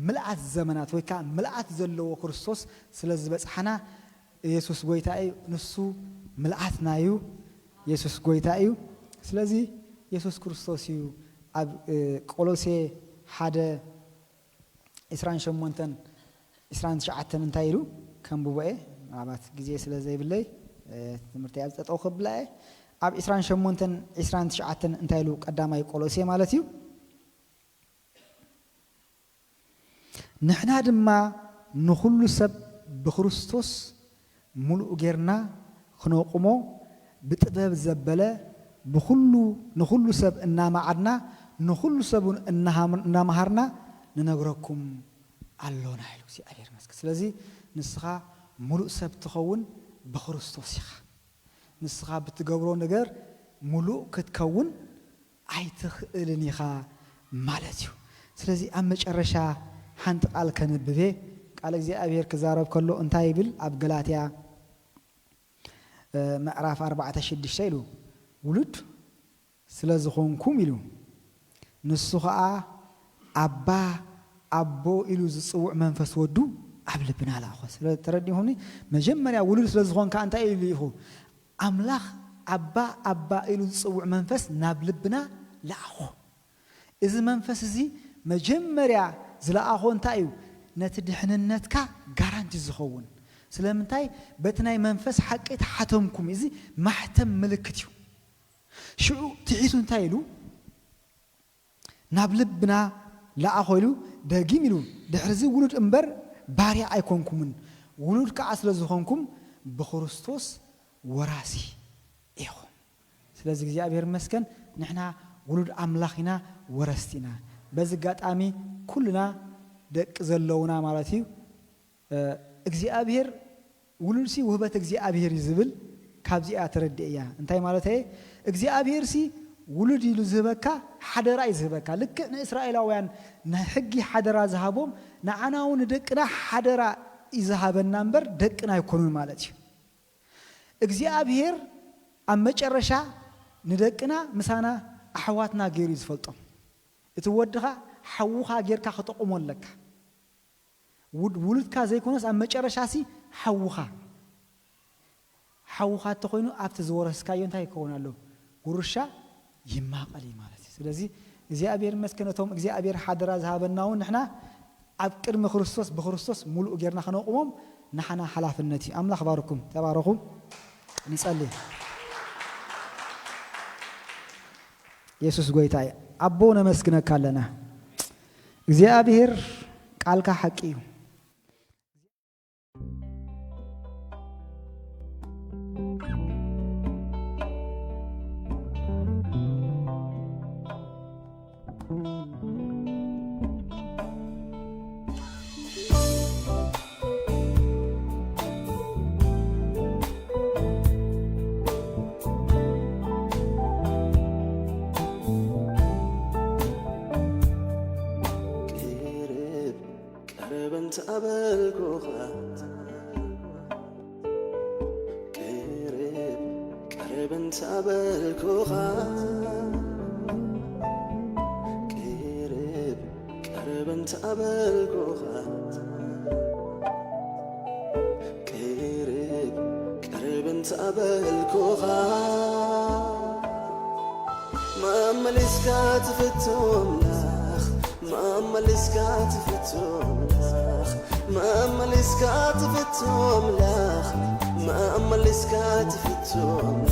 ምልኣት ዘመናት ወይ ከዓ ምልኣት ዘለዎ ክርስቶስ ስለ ዝበጽሓና፣ የሱስ ጎይታ እዩ። ንሱ ምልኣትና እዩ። የሱስ ጎይታ እዩ። ስለዚ የሱስ ክርስቶስ እዩ። ኣብ፣ እ፣ ቆሎሴ ሓደ ዕስራን ሸሞንተን ዕስራን ትሽዓተን እንታይ ኢሉ? ከንብቦ እየ። ምናልባት ግዜ ስለ ዘይብለይ፣ እ፣ ትምህርተይ ኣብ ጠጠው ከብላ እየ። ኣብ ዕስራን ሸሞንተን ዕስራን ትሽዓተን እንታይ ኢሉ? ቀዳማይ ቆሎሴ ማለት እዩ። ንሕና ድማ ንኹሉ ሰብ ብክርስቶስ ምሉእ ጌርና ክነቑሞ፣ ብጥበብ ዘበለ ብኹሉ፣ ንኹሉ ሰብ እናመዓድና፣ ንኹሉ ሰብ እውን እናሃም-፣ እናመሃርና ንነግረኩም ኣሎና ኢሉ እግዚኣብሔር ይመስገን። ስለዚ ንስኻ ምሉእ ሰብ ትኸውን ብክርስቶስ ኢኻ። ንስኻ ብትገብሮ ነገር ምሉእ ክትከውን ኣይትኽእልን ኢኻ ማለት እዩ። ስለዚ ኣብ መጨረሻ ሓንቲ ቃል ከንብብ እየ። ቃል እግዚኣብሔር ክዛረብ ከሎ እንታይ ይብል? ኣብ ገላትያ፣ እ፣ ምዕራፍ ኣርባዕተ ሽዱሽተ ኢሉ፣ ውሉድ ስለ ዝኾንኩም ኢሉ፣ ንሱ ኸኣ ኣባ፣ ኣቦ ኢሉ ዝጽውዕ መንፈስ ወዱ ኣብ ልብና ለኣኾ። ስለ ተረዲኹኒ? መጀመርያ ውሉድ ስለ ዝኾንካ እንታይ ኢሉ ኢኹ? ኣምላኽ ኣባ፣ ኣባ ኢሉ ዝጽውዕ መንፈስ ናብ ልብና ለኣኾ። እዚ መንፈስ እዚ መጀመርያ ዝለኣኾ እንታይ እዩ? ነቲ ድሕንነትካ ጋራንቲ ዝኸውን። ስለምንታይ? በቲ ናይ መንፈስ ሓቂ ተሓተምኩም። እዚ ማሕተም ምልክት እዩ። ሽዑ ትሒቱ እንታይ ኢሉ? ናብ ልብና ለኣኾ ኢሉ ደጊም ኢሉ፣ ድሕርዚ ውሉድ እምበር ባርያ ኣይኮንኩምን፣ ውሉድ ከኣ ስለ ዝኾንኩም ብክርስቶስ ወራሲ ኢኹም። ስለዚ እግዚኣብሔር ይመስገን፣ ንሕና ውሉድ ኣምላኽ ኢና፣ ወረስቲ ኢና። በዚ ኣጋጣሚ ኩልና ደቂ ዘለውና ማለት እዩ። እ፣ እግዚኣብሔር ውሉድሲ ውህበት እግዚኣብሔር እዩ ዝብል ካብዚኣ ተረድእ እያ። እንታይ ማለት እየ? እግዚኣብሔርሲ ውሉድ ኢሉ ዝህበካ ሓደራ እዩ ዝህበካ። ልክዕ ንእስራኤላውያን ናይ ሕጊ ሓደራ ዝሃቦም፣ ንዓና እውን ንደቅና ሓደራ እዩ ዝሃበና እምበር ደቅና ኣይኮኑን ማለት እዩ። እግዚኣብሔር ኣብ መጨረሻ ንደቅና ምሳና ኣሕዋትና ገይሩ እዩ ዝፈልጦም። እቲ ወድኻ ሓውኻ ጌርካ ክጠቕሞ ኣለካ። ውድ-፣ ውሉድካ ዘይኮነስ ኣብ መጨረሻሲ ሓውኻ፣ ሓውኻ እንተኾይኑ ኣብቲ ዝወረስካዮ እንታይ ይከውን ኣሎ? ውርሻ ይማቐል እዩ ማለት እዩ። ስለዚ እግዚኣብሔር ይመስገን፣ እቶም እግዚኣብሔር ሓደራ ዝሃበና እውን ንሕና ኣብ ቅድሚ ክርስቶስ ብክርስቶስ ሙሉእ ጌርና ከነቑሞም ንሓና ሓላፍነት እዩ። ኣምላኽ ባርኩም፣ ተባረኹ። ንጸሊ። የሱስ ጎይታ እዩ። ኣቦ ነመስግነካ ኣለና። እግዚኣብሔር ቃልካ ሓቂ እዩ። ቅርብ እንተበልኩኻ፣ ቅርብ፣ ቅርብ እንተበልኩኻ፣ ቅርብ፣ ቅርብ እንተበልኩኻ፣ ቅርብ፣ ቅርብ እንተበልኩኻ፣ መመሊስካ ትፍቶ ኣምላኽ፣ መመሊስካ ትፍቶ ኣምላኽ፣ መመሊስካ ትፍቶ ኣምላኽ፣ መመሊስካ ትፍቶ ኣምላኽ።